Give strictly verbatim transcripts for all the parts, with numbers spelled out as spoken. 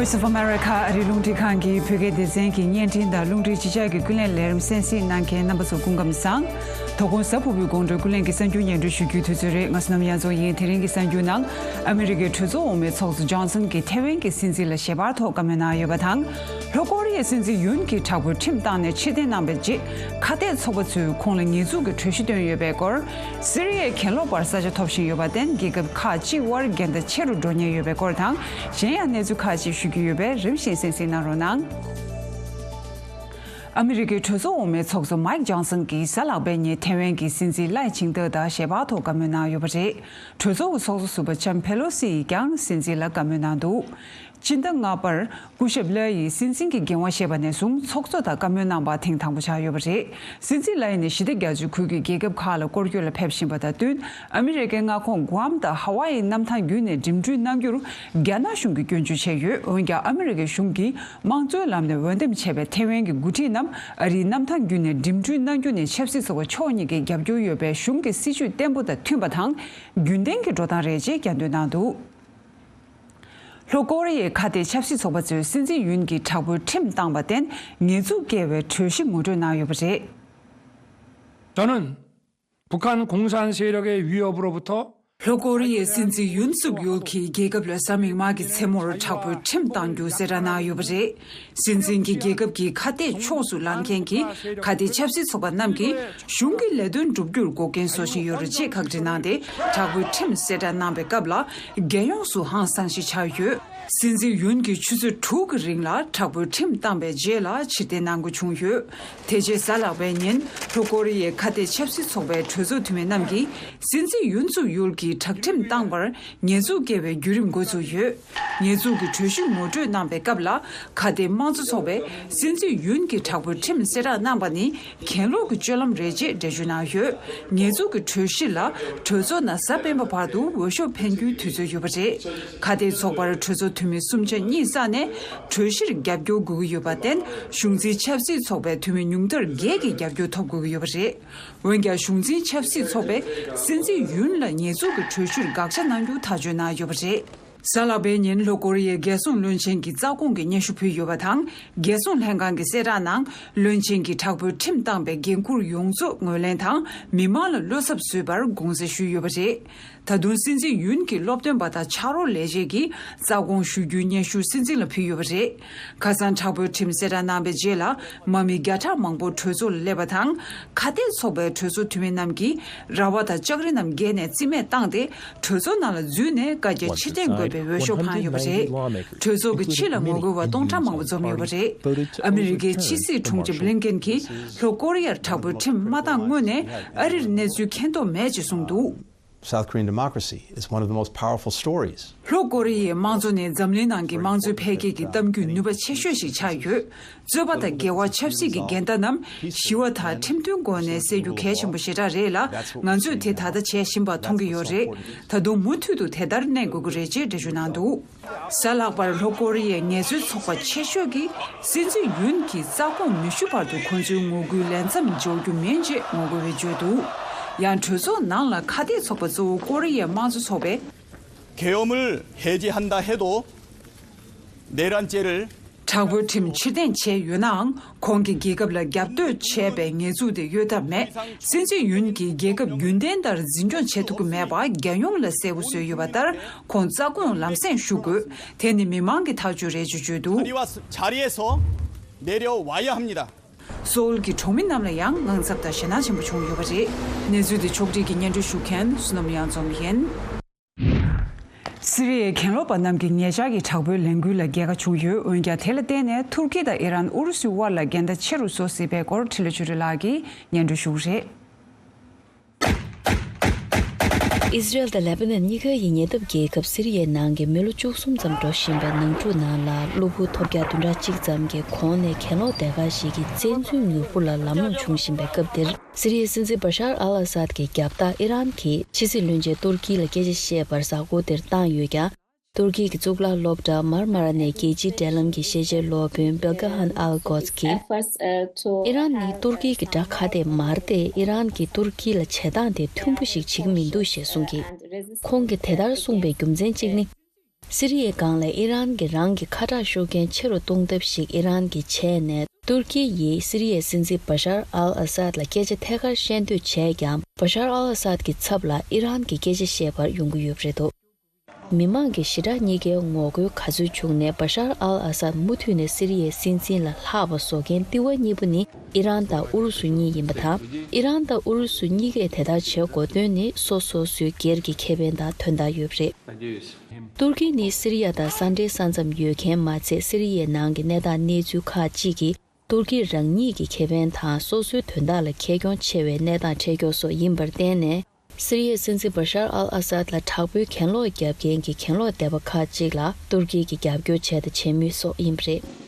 Voice of America ཨ་རིའི་རླུང་འཕྲིན་ཁང་གི་བོད་སྐད་སྡེ་ཚན་གྱི་བརྙན་འཕྲིན་དང་རླུང་འཕྲིན་གཅིག་ཆར་གྱི་ཀུན་གླེང་ལས་རིམ་གསན་གཟིགས་གནང་མཁན་རྣམ་པ་ཚོ་སྐུ་ཁམས་བཟང་། དོ་དགོང་གཟའ་ཕུར་བུའི་དགོང་དྲོའི་ཀུན་གླེང་གི་གསར་འགྱུར་སྙན་སྒྲོན་ཞུ་རྒྱུའི་དུས་ཚོད་རེད། ང་བསོད་ནམས་དབྱངས་འཛོམས་ཡིན། དེ་རིང་གི་གསར་འགྱུར་ནང་། ཨ་མི་རི་ཀའི་གྲོས་ཚོགས་འོག་མའི་ཚོགས་གཙོ་ཇོན་སན་གྱིས་ཐེ་ཝན་གྱི་སྲིད་འཛིན་ལ་ཞལ་པར་ཐོག་བཀའ་མོལ་གནང་ཡོད་པ་དང་། ལྷོ་ཀོ་རི་ཡའི་སྲིད་འཛིན་ཡུན་གྱིས་དྲག་པོའི་ཁྲིམས་བཏང་ནས་ཕྱིར་འཐེན་གནང་བའི་རྗེས། ཁ་གཏད་ཚོགས་པ་ཚོས་ཁོང་ལ་ཉེས་འཛུགས་ཀྱི་གྲོས་གཞི་བཏོན་ཡོད་པའི་སྐོར། སི་རི་ཡའི་གྱེན་ལོག་པར་ས་ཆ་ཐོབ་བཞིན་ཡོད་པར་བརྟེན། རྒྱལ་ཁབ་ཁག་གཅིག་དབར་འགལ་ཟླ་ཆེ་རུ་འགྲོ་ཉེན་ཡོད་པའི་སྐོར་དང་། གཞན་ཡང་གནས་ཚུལ་ཁག་ཅིག་ཞུ་རྒྱུ་ཡོད་པས། རིམ་བཞིན་གསན་གཟིགས་གནང་རོགས་གནང་། ཨ་མི་རི་ཀའི་གྲོས་ཚོགས་འོག་མའི་ཚོགས་གཙོ་མའིག་ཇོན་སན་གྱིས་གཟའ་ལྷག་པའི་ཉིན་ཐེ་ཝན་གྱི་སྲིད་འཛིན་ལའེ་ཆིང་ཏེ་དང་ཞལ་པར་ཐོག་བཀའ་མོལ་གནང་ཡོད་པ་རེད། གྲོས་ཚོགས་ཀྱི་ཚོགས་གཙོ་ཟུར་པ་ལྕམ་ཕེ་ལོ་སི་ཡིས་ཀྱང་སྲིད་འཛིན་ལ་བཀའ་མོལ་གནང་འདུག་སྤྱི་ཟླ་ལྔ་པར་སྐུ་ཞབས་ལའེ་ཡིས་སྲིད་འཛིན་གྱི་འགན་དབང་བཞེས་པ་ནས་བཟུང་ཚོགས་གཙོ་དང་བཀའ་མོལ་གནང་པ་ཐེངས་དང་པོ་ཆགས་ཡོད་པ་རེད། སྲིད་འཛིན་ལའེ་ནི་ཞི་བདེ་རྒྱ་མཚོའི་ཁུལ་གྱི་རྒྱལ་ཁབ་ཁག་ལ་སྐོར་སྐྱོད་ལ་ཕེབས་བཞིན་པ་དང་བསྟུན། ཨ་མི་རི་ཀའི་མངའ་ཁོངས་གུའམ་དང་ཧ་ཝཱ་ཡི་གནམ་ཐང་བརྒྱུད་ནས་འགྲིམ་འགྲུལ་གནང་རྒྱུར་རྒྱ་ནག་གཞུང་གིས་སྐྱོན་བརྗོད་བྱས་ཡོད། འོན་ཀྱང་ཨ་མི་རི་ཀའི་གཞུང་གིས་དམངས་གཙོའི་ལམ་ནས་འོས་འདེམས་བྱས་པའི་ཐེ་ཝན་གྱི་འགོ་ཁྲིད་རྣམས་ཨ་རིའི་གནམ་ཐང་བརྒྱུད་ནས་འགྲིམ་འགྲུལ་གནང་རྒྱུ་ནི་ཆབ་སྲིད་ཚོགས་པ་ཕྱོགས་གཉིས་ཀས་རྒྱབ་སྐྱོར་ཡོད་པའི་གཞུང་གི་སྲིད་ཇུས་བརྟན་པོ་དང་མཐུན་པ་དང་། རྒྱུན་ལྡན་གྱི་འགྲོ་སྟངས་རེད་ཅེས་རྒྱ་འདོན་གནང་འདུག་ལྷོ་ཀོ་རི་ཡའི་ཁ་གཏད་ཆབ་སྲིད་ཚོགས་པ་ཚོས་སྲིད་འཛིན་ཡུན་གྱིས་དྲག་པོའི་ཁྲིམས་བཏང་བར་བརྟེན། ཉེས་འཛུགས་བཀལ་བའི་གྲོས་གཞི་ངོ་སྤྲོད་གནང་ཡོད་པ་རེད། 저는 북한 공산 세력의 위협으로부터 ལྷོ་ཀོ་རི་ཡའི་སྲིད་འཛིན་ཡུན་སུག་ཡོལ་གྱིས་རྒྱལ་ཁབ་ལ་གཟའ་མིག་དམར་གྱི་མཚན་མོར་དྲག་པོའི་ཁྲིམས་གཏང་རྒྱུ་གསལ་བསྒྲགས་གནང་ཡོད་པ་རེད། སྲིད་འཛིན་གྱི་རྒྱལ་ཁབ་ཀྱི་ཁ་གཏད་ཕྱོགས་སུ་ལངས་མཁན་གྱི་ཁ་གཏད་ཆབ་སྲིད་ཚོགས་པ་རྣམས་ཀྱིས་གཞུང་གི་ལས་དོན་བསྒྲུབ་རྒྱུར་འགོག་རྐྱེན་བཟོ་བཞིན་ཡོད་རེད་ཅེས་ཁག་དཀྲི་གནང་སྟེ། དྲག་པོའི་ཁྲིམས་གསལ་བསྒྲགས་གནང་པའི་སྐབས་ལ་རྒྱལ་ཡོངས་སུ་ཧང་སང་ཞིག་ཆགས་ཡོད། སྲིད་འཛིན་ཡུན་གྱིས་ཆུ་ཚོད་དྲུག་གི་རིང་ལ་དྲག་པོའི་ཁྲིམས་བཏང་པའི་རྗེས་ལ་ཕྱིར་འཐེན་གནང་དགོས་བྱུང་ཡོད། དེ་རྗེས་གཟའ་ལྷག་པའི་ཉིན་ལྷོ་ཀོ་རི་ཡའི་ཁ་གཏད་ཆབ་སྲིད་ཚོགས་པའི་གྲོས་ཚོགས་འཐུས་མི་རྣམས་ཀྱིས་སྲིད་འཛིན་ཡུན་སུག་ཡོལ་གྱིས་དྲག་ཁྲིམས་བཏང་བར་ཉེས་འཛུགས་བཀལ་བའི་བརྒྱུད་རིམ་འགོ་ཚུགས་ཡོད། ཉེས་འཛུགས་ཀྱི་གྲོས་གཞི་ངོ་སྤྲོད་གནང་པའི་སྐབས་ལ། ཁ་གཏད་དམངས་གཙོ་ཚོགས་པས་སྲིད་འཛིན་ཡུན་གྱིས་དྲག་པོའི་ཁྲིམས་གསལ་བསྒྲགས་གནང་པ་ནི་གྱེན་ལོག་གི་སྤྱོད་ལམ་རེད་ཅེས་འགྲེལ་བརྗོད་གནང་ཡོད། ཉེས་འཛུགས་ཀྱི་གྲོས་གཞི་ལ་གྲོས་ཚོགས་ནས་གཟའ་སྤེན་པ་བར་དུ་འོས་ཤོག་འཕེན་རྒྱུའི་དུས་ཚོད་ཡོད་པ་རེད། ཁ་གཏད་ཚོགས་པར་གྲོས་ཚོགས་འཐུས་མི་སུམ་ཆ་གཉིས་བསགས་ནས་གྲོས་གཞིར་རྒྱབ་སྐྱོར་དགོས་ཀྱི་ཡོད་པར་བརྟེན། གཞུང་འཛིན་ཆབ་སྲིད་ཚོགས་པའི་འཐུས་མི་ཉུང་མཐར་བརྒྱད་ཀྱི་རྒྱབ་སྐྱོར་ཐོབ་དགོས་ཀྱི་ཡོད་པ་རེད། འོན་ཀྱང་གཞུང་འཛིན་ཆབ་སྲིད་ཚོགས་པས་སྲིད་འཛིན་ཡུན་ལ་ཉེས་འཛུགས་ཀྱི་གྲོས་གཞིར་དགག་བྱ་གནང་རྒྱུ་ཐག་གཅོད་གནང་ཡོད་པ་རེད། གཟའ་ལྷག་པའི་ཉིན་ལྷོ་ཀོ་རི་ཡའི་རྒྱལ་སྲུང་བློན་ཆེན་གྱི་རྩ་དགོངས་ཀྱི་སྙན་ཞུ་ཕུལ་ཡོད་པ་དང་། རྒྱལ་སྲུང་ལྷན་ཁང་གི་གསལ་བསྒྲགས་ནང་། བློན་ཆེན་གྱིས་དྲག་པོའི་ཁྲིམས་བཏང་པའི་འགན་འཁུར་ཡོངས་རྫོགས་ངོས་ལེན་དང་མི་མང་ལ་བློ་འཚབ་བཟོས་པར་དགོངས་སེལ་ཞུས་ཡོད་པ་རེད། ད་དུང་སྲིད་འཛིན་ཡུན་གྱི་སློབ་སྟོན་པ་དང་ཕྱག་རོགས་ལས་བྱེད་ཀྱིས་རྩ་དགོངས་ཞུ་རྒྱུའི་སྙན་ཞུ་སྲིད་འཛིན་ལ་ཕུལ་ཡོད་པ་རེད། ཁ་སང་དྲག་པོའི་ཁྲིམས་གསལ་བསྒྲགས་གནང་པའི་རྗེས་ལ། དམག་མི་བརྒྱ་ཕྲག་མང་པོ་གྲོས་ཚོགས་ལ་སླེབས་པ་དང་། ཁ་གཏད་ཚོགས་པའི་གྲོས་ཚོགས་འཐུས་མི་རྣམས་ཀྱིས་ར་བ་དང་ལྕགས་རི་རྣམས་བརྒལ་ནས་རྩིས་མེད་བཏང་སྟེ། གྲོས་ཚོགས་ནང་ལ་འཛུལ་ནས་བཀའ་རྒྱ་ཕྱིར་འཐེན་དགོས་པའི་འོས་ཤོག་འཕངས་ཡོད་པ་རེད། གྲོས་ཚོགས་ཀྱི་ཕྱི་ལ་ངོ་རྒོལ་བ་སྟོང་ཕྲག་མང་པོ་འཛོམས་ཡོད་པ་རེད། ཨ་མི་རི་ཀའི་ཕྱི་སྲིད་དྲུང་ཆེ་བྷི་ལིན་ཀེན་གྱིས་ལྷོ་ཀོ་རི་ཡར་དྲག་པོའི་ཁྲིམས་མ་བཏང་སྔོན་ནས་ཨ་རིར་གནས་ཚུལ་མཁྱེན་རྟོགས་མེད་ཅེས་གསུངས་འདུག South Korean democracy is one of the most powerful stories. ལྷོ་ཀོ་རི་ཡའི་དམངས་གཙོ་ནི་འཛམ་གླིང་ནང་གི་དམངས་གཙོའི་འཕེལ་རྒྱས་ཀྱི་གཏམ་རྒྱུད་ནུས་པ་ཆེ་ཤོས་ཤིག་ཆགས་ཡོད། རྩོད་པ་དང་འགལ་བ་ཆབ་སྲིད་ཀྱི་འགལ་ཟླ་རྣམས་ཞི་བ་དང་ཁྲིམས་མཐུན་སྒོ་ནས་སེལ་རྒྱུ་གལ་ཆེན་པོ་ཞེ་དྲག་རེད་ལ། ང་ཚོས་དེ་ད་ལྟ་བྱེད་བཞིན་པ་མཐོང་གི་ཡོད་རེད། ད་དུང་མུ་མཐུད་དུ་དེ་ལྟར་གནས་དགོས་ཀྱི་རེད་ཅེས་འགྲེལ་བརྗོད་གནང་འདུག་གཟའ་ལྷག་པར་ལྷོ་ཀོ་རི་ཡའི་ངལ་རྩོལ་ཚོགས་པ་ཆེ་ཤོས་ཀྱིས་སྲིད་འཛིན་ཡུན་གྱི་རྩ་དགོངས་མི་ཞུ་བར་དུ་ཁོང་ཚོའི་ངོ་རྒོལ་ལས་མཚམས་འཇོག་རྒྱུ་མིན་ཅེས་ངོ་རྒོལ་བས་བརྗོད་འདུག་ཡང་གྲོས་ཚོགས་ནང་ལ་ཁ་གཏད་ཚོགས་པ་གཙོ་བོ་ཀོ་རི་ཡའི་དམངས་གཙོ་ཚོགས་པས། 계엄을 해제한다 해도 내란죄를 དྲག་པོའི་ཁྲིམས་ཕྱིར་འཐེན་བྱས་ཡོད་ནའང་། ཁོང་གིས་རྒྱལ་ཁབ་ལ་རྒྱབ་གཏོད་བྱས་པའི་ཉེས་འཛུགས་དེ་གཡོལ་ཐབས་མེད། སྲིད་འཛིན་ཡུན་གྱིས་རྒྱལ་ཁབ་རྒྱུན་ལྡན་ལྟར་འཛིན་སྐྱོང་བྱེད་ཐུབ་ཀྱི་མེད་པ་རྒྱལ་ཡོངས་ལ་གསལ་པོ་བཟོས་ཡོད་པ་ལྟར། ཁོང་རྩ་དགོངས་ལམ་སེང་ཞུ་དགོས། དེ་ནི་མི་མང་གི་ཐག་གཅོད་རེད་ཅེས་བརྗོད་འདུག 자리와- 자리에서 내려와야 합니다. སོའུལ་གྱི་གྲོང་མི་རྣམས་ལ་ཡང་དངངས་འཚབ་དང་ཞེད་སྣང་ཆེན་པོ་བྱུང་ཡོད་པ་རེད། གནས་ཚུལ་འདི་ཕྱོགས་སྒྲིག་གིས་སྙན་སྒྲོན་ཞུ་མཁན་བསོད་ནམས་དབྱངས་འཛོམས་ཡིན། སི་རི་ཡའི་གྱེན་ལོག་པ་རྣམས་ཀྱིས་ཉེ་ཆར་གྱི་དྲག་པོའི་ལས་འགུལ་ལ་རྒྱལ་ཁ་བྱུང་ཡོད། འོན་ཀྱང་དེ་ལ་བརྟེན་ནས་ཐུར་ཁི་དང་ཨི་རན་ཨུ་རུ་སུའི་དབར་ལ་འགལ་ཟླ་ཆེ་རུ་བཟོ་སྲིད་པའི་སྐོར་འཕྲིན་ལས་ཆོས་སྒྲོན་ལགས་ཀྱིས་སྙན་སྒྲོན་ཞུ་གི་རེད། ཨི་ཟི་རལ་དང་ལེ་པ་ནན་གཉིས་ཀ་ཡི་ཉེ་འདབས་རྒྱལ་ཁབ་སི་རི་ཡའི་ནང་གི་མི་ལོ་བཅུ་གསུམ་ཙམ་འགྲོ་བཞིན་པའི་ནང་འཁྲུག་ནང་ལ་གློ་བུར་ཐོལ་རྒྱག་བདུན་ཕྲག་གཅིག་ཙམ་གྱི་གོང་ནས་གྱེན་ལོག་སྡེ་ཁག་ཞིག་གིས་བཙན་འཛུལ་མྱུར་པོ་ལ་ལམ་ལྷོང་བྱུང་བཞིན་པའི་སྐབས་འདིར། སི་རི་ཡའི་སྲིད་འཛིན་བ་ཤར་ཨལ་ཨ་སཱད་ཀྱི་རྒྱབ་རྟགས་ཨི་རན་གྱིས་ཕྱི་སྲིད་བློན་ཆེན་ཏུར་ཀི་ལ་སྐད་ཆ་བཤད་པར་གཟའ་འཁོར་འདིར་བཏང་ཡོད་ཀྱང་། ཏུར་ཀི་གི་གཙུག་ལག་སློབ་གྲྭ་མར་མ་ར་ནས་རྒྱལ་སྤྱིའི་འབྲེལ་ལམ་གྱི་ཤེས་བྱའི་སློབ་དཔོན་བེལ་གྷ་ཧན་ཨལ་གོ་ཛ་གིས། ཨི་རན་ནི་ཏུར་ཀི་གི་དགྲ་ཁ་གཏད་མ་རེད་དེ། ཨི་རན་གྱིས་ཏུར་ཀི་ལ་བྱེད་སྟངས་དེ་མཐུན་པོ་ཞིག་བྱེད་ཀྱི་མི་འདུག་ཞེས་གསུངས་ཀྱིས། ཁོང་གིས་དེ་ལྟར་གསུངས་པའི་རྒྱུ་མཚན་གཅིག་ནི། སི་རི་ཡའི་སྒང་ལ་ཨི་རན་གྱིས་རང་གི་ཁ་གྲག་ཤུགས་རྐྱེན་ཆེ་རུ་གཏོང་ཐབས་ཤིག་ཨི་རན་གྱིས་བྱས་ནས། ཏུར་ཀི་ཡིས་སི་རི་ཡའི་སྲིད་འཛིན་བ་ཤར་ཨལ་ཨ་སཱད་ལ་སྐད་ཆ་ཐད་ཀར་བཤད་འདོད་བྱས་ཀྱང་། བ་ཤར་ཨལ་ཨ་སཱད་ཀྱི་ཚབ་ལ་ཨི་རན་གྱིས་སྐད་ཆ་བཤད་པར་ཡོང་གི་ཡོད་པ་རེད་འདུག་མི་མང་གི་ཞི་དྲག་གཉིས་ཀའི་ངོ་རྒོལ་ག་ཚོད་བྱུང་ནས། བ་ཤར་ཨལ་ཨ་སཱད་མུ་མཐུད་ནས་སི་རི་ཡའི་སྲིད་འཛིན་ལ་ལྷག་པ་བཟོ་མཁན་ལྟེ་བ་གཉིས་པོ་ནི་ཨི་རན་དང་ཨུ་རུ་སུ་གཉིས་ཡིན་པ་དང་། ཨི་རན་དང་ཨུ་རུ་སུ་གཉིས་ཀས་དེ་ལྟར་བྱེད་དགོས་དོན་ནི་སོ་སོ་སོའི་སྒེར་གྱི་ཁེ་ཕན་དང་དོན་དག་ཡོད་པ་རེད། ཏུར་ཀི་ནི་སི་རི་ཡ་དང་ས་འབྲེལ་ས་མཚམས་ཡོད་མཁན་མ་ཚད། སི་རི་ཡའི་ནང་གི་གནས་སྟངས་གནས་ཚུལ་ཁག་ཅིག་གིས་ཏུར་ཀི་རང་ཉིད་ཀྱི་ཁེ་ཕན་དང་སོ་སོའི་དོན་དག་ལ་ཁེ་གྱོང་ཆེ་བའི་གནས་སྟངས་འཕྲད་ཀྱོག་སོགས་ཡིན་པར་བརྟེན་ནས། སི་རི་ཡའི་སྲིད་འཛིན་བ་ཤར་ཨལ་ཨ་སཱད་ལ་དྲག་པོའི་གྱེན་ལོག་བརྒྱབ་མཁན་གྱི་གྱེན་ལོག་སྡེ་པ་ཁག་ཅིག་ལ་ཏུར་ཀི་གིས་རྒྱབ་སྐྱོར་བྱས་དང་བྱེད་མུས་སོགས་ཡིན་པ་རེད།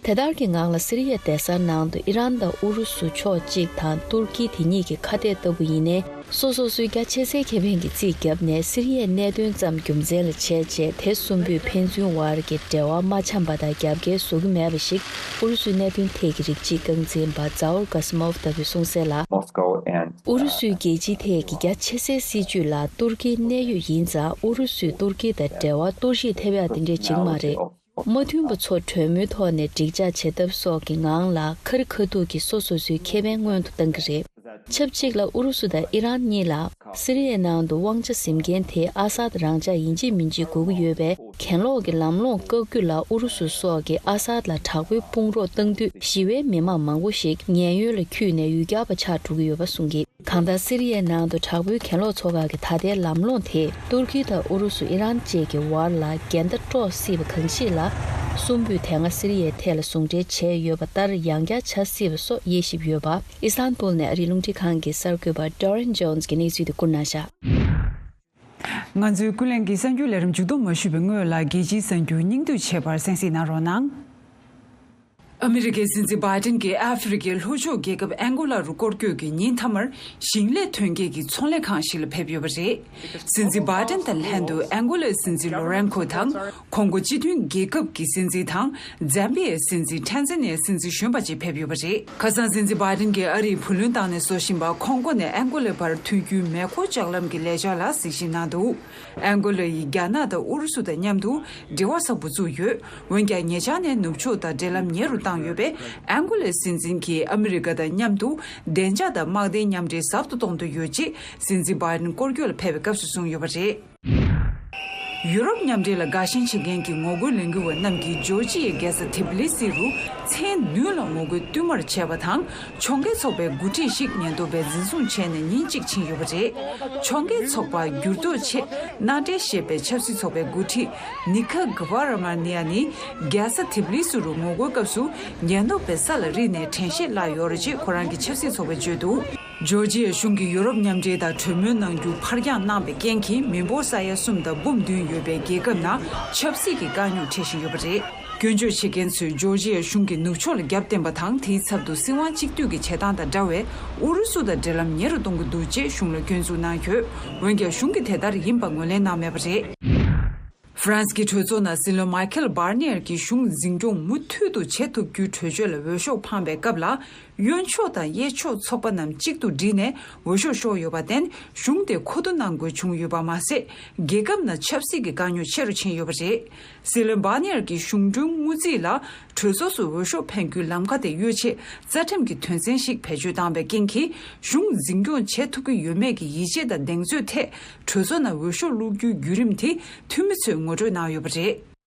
དེ་ལྟར་གྱི་ངང་ལ་སི་རི་ཡའི་སྡེ་གསར་ནང་དུ་ཨི་རན་དང་ཨུ་རུ་སུ་ཕྱོགས་གཅིག་དང་ཏུར་ཀི་དེ་གཉིས་ཀྱི་ཁ་གཏད་ལྟ་བུ་ཡིན་ནའི། སོ་སོ་སོའི་རྒྱ་ཆེ་སའི་ཁེ་ཕན་གྱི་རྩིས་བརྒྱབ་ནས་སི་རི་ཡའི་གནད་དོན་ཙམ་རྒྱུ་མཚན་ལ་བྱས་རྗེས། དེ་གསུམ་པོས་ཕན་ཚུན་བར་གྱི་འབྲེལ་བ་མ་འཆམ་པ་དང་རྒྱབ་འགལ་བཟོ་གི་མེད་པ་ཞིག་ཨུ་རུ་སུའི་གནད་དོན་ཐད་ཀྱི་རིགས་གཅིག་རྐང་འཛིན་པ་ཛའོར་ཀ་སི་མོབ་ལྟ་བུས་གསུངས་གསལ་ལ། Moscow and ཨུ་རུ་སུའི་རྒྱལ་སྤྱིའི་ཐད་ཀྱི་རྒྱ་ཆེ་སའི་སྲིད་ཇུས་ལ་ཏུར་ཀིའི་གནད་ཡོད་ཡིན་ཙང་། ཨུ་རུ་སུས་ཏུར་ཀི་དང་འབྲེལ་བ་གཏོར་བཤིག་ཐེབས་ཡག་དེ་འདྲས་བྱེད་ཀྱི་མ་རེད། མ་མཐུན་པ་ཚོ་གྲོས་མོལ་ཐོག་ནས་འགྲིག་འཇགས་བྱེད་ཐབས་སོགས་ཀྱི་ངང་ལ་ཁ་རི་ཁ་ཐུག་གིས་སོ་སོ་སོའི་ཁེ་ཕན་སྔོན་དུ་བཏང་གི་རེད། ཆབས་ཅིག་ལ་ཨུ་རུ་སུ་དང་ཨི་རན་གཉིས་ལ་སི་རི་ཡའི་ནང་དུ་དབང་ཆ་ཟིན་མཁན་དེ་ཨ་སཱད་རང་འཇགས་ཡིན་གཅིག་མིན་གཅིག་དགོས་ཀྱི་ཡོད་པས། གྱེན་ལོག་གི་ལམ་ལྷོང་བཀག་རྒྱུ་ལ་ཨུ་རུ་སུ་སོགས་ཀྱིས་ཨ་སཱད་ལ་དྲག་པོའི་དཔུང་རོགས་བཏང་དུས། ཞི་བའི་མི་མང་མང་པོ་ཞིག་ཉེན་གཡོལ་ལ་འཁྱུད་ནས་ཡུལ་གྱར་བ་ཆགས་འགྲོ་གི་ཡོད་པ་གསུངས་ཀྱིས། གང་ལྟར་སི་རི་ཡའི་ནང་དུ་དྲག་པོའི་གྱེན་ལོག་ཚོགས་ཁག་གི་ད་ལྟའི་ལམ་ལྷོང་དེས་ཏུར་ཀི་དང་ཨུ་རུ་སུ་ཨི་རན་བཅས་ཀྱི་བར་ལ་འགལ་ཟླ་དཀྲོག་སྲིད་པ་གང་ཞིག་ལ། གསུམ་པོས་དེ་སྔ་སི་རི་ཡའི་ཐད་ལ་ཟུང་འབྲེལ་བྱས་ཡོད་པ་ལྟར་ཡང་བསྐྱར་བྱ་སྲིད་པ་སོགས་དབྱེ་ཞིབ་ཡོད་པ། ཨི་སྟན་པུལ་ནས་ཨ་རིའི་རླུང་འཕྲིན་ཁང་གི་གསར་འགོད་པ་ཌོ་རན་ཇོན་གྱིས་གནས་ཚུལ་དེ་བསྐུར་གནང་བཞག་ང་ཚོའི་ཀུན་གླེང་གི་གསར་འགྱུར་ལས་རིམ་མཇུག་བསྡོམས་མ་ཞུས་པའི་སྔོན་ལ། རྒྱལ་སྤྱིའི་གསར་འགྱུར་སྙིང་བསྡུས་བྱས་པར་གསན་གཟིགས་གནང་རོགས་གནང་། ཨ་མི་རི་ཀའི་སྲིད་འཛིན་བྷའི་ཏིན་གྱིས་ཨ་ཧྥེ་རི་ཀའི་ལྷོ་ཕྱོགས་རྒྱལ་ཁབ་ཨན་གོ་ལ་རུ་སྐོར་སྐྱོད་ཀྱིས་ཉིན་མཐའ་མར་ཞིང་ལས་ཐོན་སྐྱེད་ཀྱི་ཚོང་ལས་ཁང་ཞིག་ལ་ཕེབས་ཡོད་པ་རེད། སྲིད་འཛིན་བྷའི་ཏིན་དང་ལྷན་དུ་ཨན་གོ་ལའི་སྲིད་འཛིན་ལོ་རན་ཁོ་དང་། ཁོང་ཀོ་སྤྱི་མཐུན་རྒྱལ་ཁབ་ཀྱི་སྲིད་འཛིན་དང་། ཛམ་བི་ཡའི་སྲིད་འཛིན། ཊན་ཛ་ནི་ཡའི་སྲིད་འཛིན་གཞོན་པ་བཅས་ཕེབས་ཡོད་པ་རེད། ཁ་སང་སྲིད་འཛིན་བྷའི་ཏིན་གྱིས་ཨ་རིའི་བུ་ལོན་བཏང་ནས་བཟོ་བཞིན་པ་ཁོང་ཀོ་ནས་ཨན་གོ་ལའི་བར་མཐུད་རྒྱུའི་མེ་འཁོར་ལྕགས་ལམ་གྱི་ལས་འཆར་ལ་གཟིགས་ཞིབ་གནང་འདུག་ཨན་གོ་ལ་ཡིས་རྒྱ་ནག་དང་ཨུ་རུ་སུ་དང་མཉམ་དུ་འབྲེལ་བ་ཟབ་པོ་བཙུགས་ཡོད། འོན་ཀྱང་ཉེ་ཆར་ནས་ནུབ་ཕྱོགས་དང་འབྲེལ་ལམ་ཉེ་རུ་བཏང་ཡོད་པས། ཨན་གོ་ལའི་སྲིད་འཛིན་གྱིས་ཨ་མི་རི་ཀ་དང་མཉམ་དུ་བདེ་འཇགས་དང་དམག་དོན་མཉམ་འབྲེལ་ཟབ་ཏུ་གཏོང་འདོད་ཡོད་ཅེས་སྲིད་འཛིན་བྷའི་ཏིན་སྐོར་སྐྱོད་ལ་ཕེབས་པའི་སྐབས་སུ་གསུངས་ཡོད་པ་རེད། ཡུ་རོབ་མཉམ་འབྲེལ་ལ་དགའ་ཞེན་བྱེད་མཁན་གྱི་ངོ་རྒོལ་ལས་འགུལ་བ་རྣམས་ཀྱིས་ཇོར་ཇི་ཡའི་རྒྱལ་ས་ཐི་བྷི་ལི་སི་རུ་མཚན་བདུན་ལ་ངོ་རྒོལ་བསྟུད་མར་བྱས་པ་དང་། ཕྱོགས་འགལ་ཚོགས་པའི་འགོ་ཁྲིད་ཞིག་ཉེན་རྟོག་པས་འཛིན་བཟུང་བྱས་ནས་ཉིན་གཅིག་ཕྱིན་ཡོད་པ་རེད། ཕྱོགས་འགལ་ཚོགས་པ་འགྱུར་ལྡོག་ཆེད་མནའ་འབྲེལ་ཞེས་པའི་ཆབ་སྲིད་ཚོགས་པའི་འགོ་ཁྲིད་ནི་ཁ་གྷ་ཝ་ར་མ་ནི་ཡ་ནི་རྒྱལ་ས་ཐི་བྷི་ལི་སི་རུ་ངོ་རྒོལ་སྐབས་སུ་ཉེན་རྟོག་པས་ས་ལ་རིལ་ནས་དྲན་ཤེས་བརླག་ཡོད་རེད་ཅེས་ཁོ་རང་གི་ཆབ་སྲིད་ཚོགས་པས་བརྗོད་འདུག་ཇོར་ཇི་ཡ་གཞུང་གིས་ཡུ་རོབ་མཉམ་འབྲེལ་དང་གྲོས་མོལ་གནང་རྒྱུ་ཕར་འགྱངས་གནང་བའི་རྐྱེན་གྱིས། མི་འབོར་ས་ཡ་གསུམ་དང་འབུམ་བདུན་ཡོད་པའི་རྒྱལ་ཁབ་ནང་ཆབ་སྲིད་ཀྱི་དཀའ་རྙོག་འཕྲད་བཞིན་ཡོད་པ་རེད། སྐྱོན་བརྗོད་བྱེད་མཁན་ཚོས་ཇོར་ཇི་ཡ་གཞུང་གིས་ནུབ་ཕྱོགས་ལ་རྒྱབ་བརྟེན་པ་དང་། དེའི་ཚབ་ཏུ་སྲིད་དབང་གཅིག་སྡུད་ཀྱི་བྱེད་སྟངས་དང་འདྲ་བའི་ཨུ་རུ་སུ་དང་འབྲེལ་ལམ་ཉེ་རུ་གཏོང་གི་འདུག་ཅེས་གཞུང་ལ་སྐྱོན་འཛུགས་གནང་ཡོད། འོན་ཀྱང་གཞུང་གིས་དེ་ལྟར་ཡིན་པ་ངོས་ལེན་གནང་མེད་པ་རེད། ཧྥ་རན་སི་གི་གྲོས་ཚོགས་ནང་སྲིད་བློན་མཱི་ཁེལ་བྷར་ནི་ཡར་གྱིས་གཞུང་འཛིན་སྐྱོང་མུ་མཐུད་དུ་བྱེད་ཐུབ་རྒྱུའི་གྲོས་ཆོད་ལ་འོས་ཤོག་འཕངས་པའི་སྐབས་ལ། གཡོན་ཕྱོགས་དང་གཡས་ཕྱོགས་ཚོགས་པ་རྣམས་གཅིག་ཏུ་བསྒྲིལ་ནས་འོས་ཤོག་བཤོར་ཡོད་པར་བརྟེན། གཞུང་དེ་མཁོ་བསྡུ་གནང་དགོས་བྱུང་ཡོད་པ་མ་ཟད། རྒྱལ་ཁབ་ནང་ཆབ་སྲིད་ཀྱི་དཀའ་རྙོག་ཆེ་རུ་ཕྱིན་ཡོད་པ་རེད། སྲིད་བློན་བྷར་ནི་ཡར་གྱིས་གཞུང་གྲོན་དངུལ་རྩིས་ལ་གྲོས་ཚོགས་སུ་འོས་ཤོག་འཕེན་རྒྱུའི་ལམ་ཁ་དེ་གཡོལ་ཆེད་རྩ་ཁྲིམས་ཀྱི་དོན་ཚན་ཞིག་བེད་སྤྱོད་བཏང་བའི་རྐྱེན་གྱིས། གཞུང་འཛིན་སྐྱོང་བྱེད་ཐུབ་ཀྱི་ཡོད་མེད་ཀྱི་ཡིད་ཆེས་དང་གདེང་ཚོད་ཐད་གྲོས་ཚོགས་ནང་འོས་ཤོག་བླུག་རྒྱུའི་བརྒྱུད་རིམ་དེ་འཐུས་མི་ཚོས་ངོ་སྤྲོད་གནང་ཡོད་པ་རེད།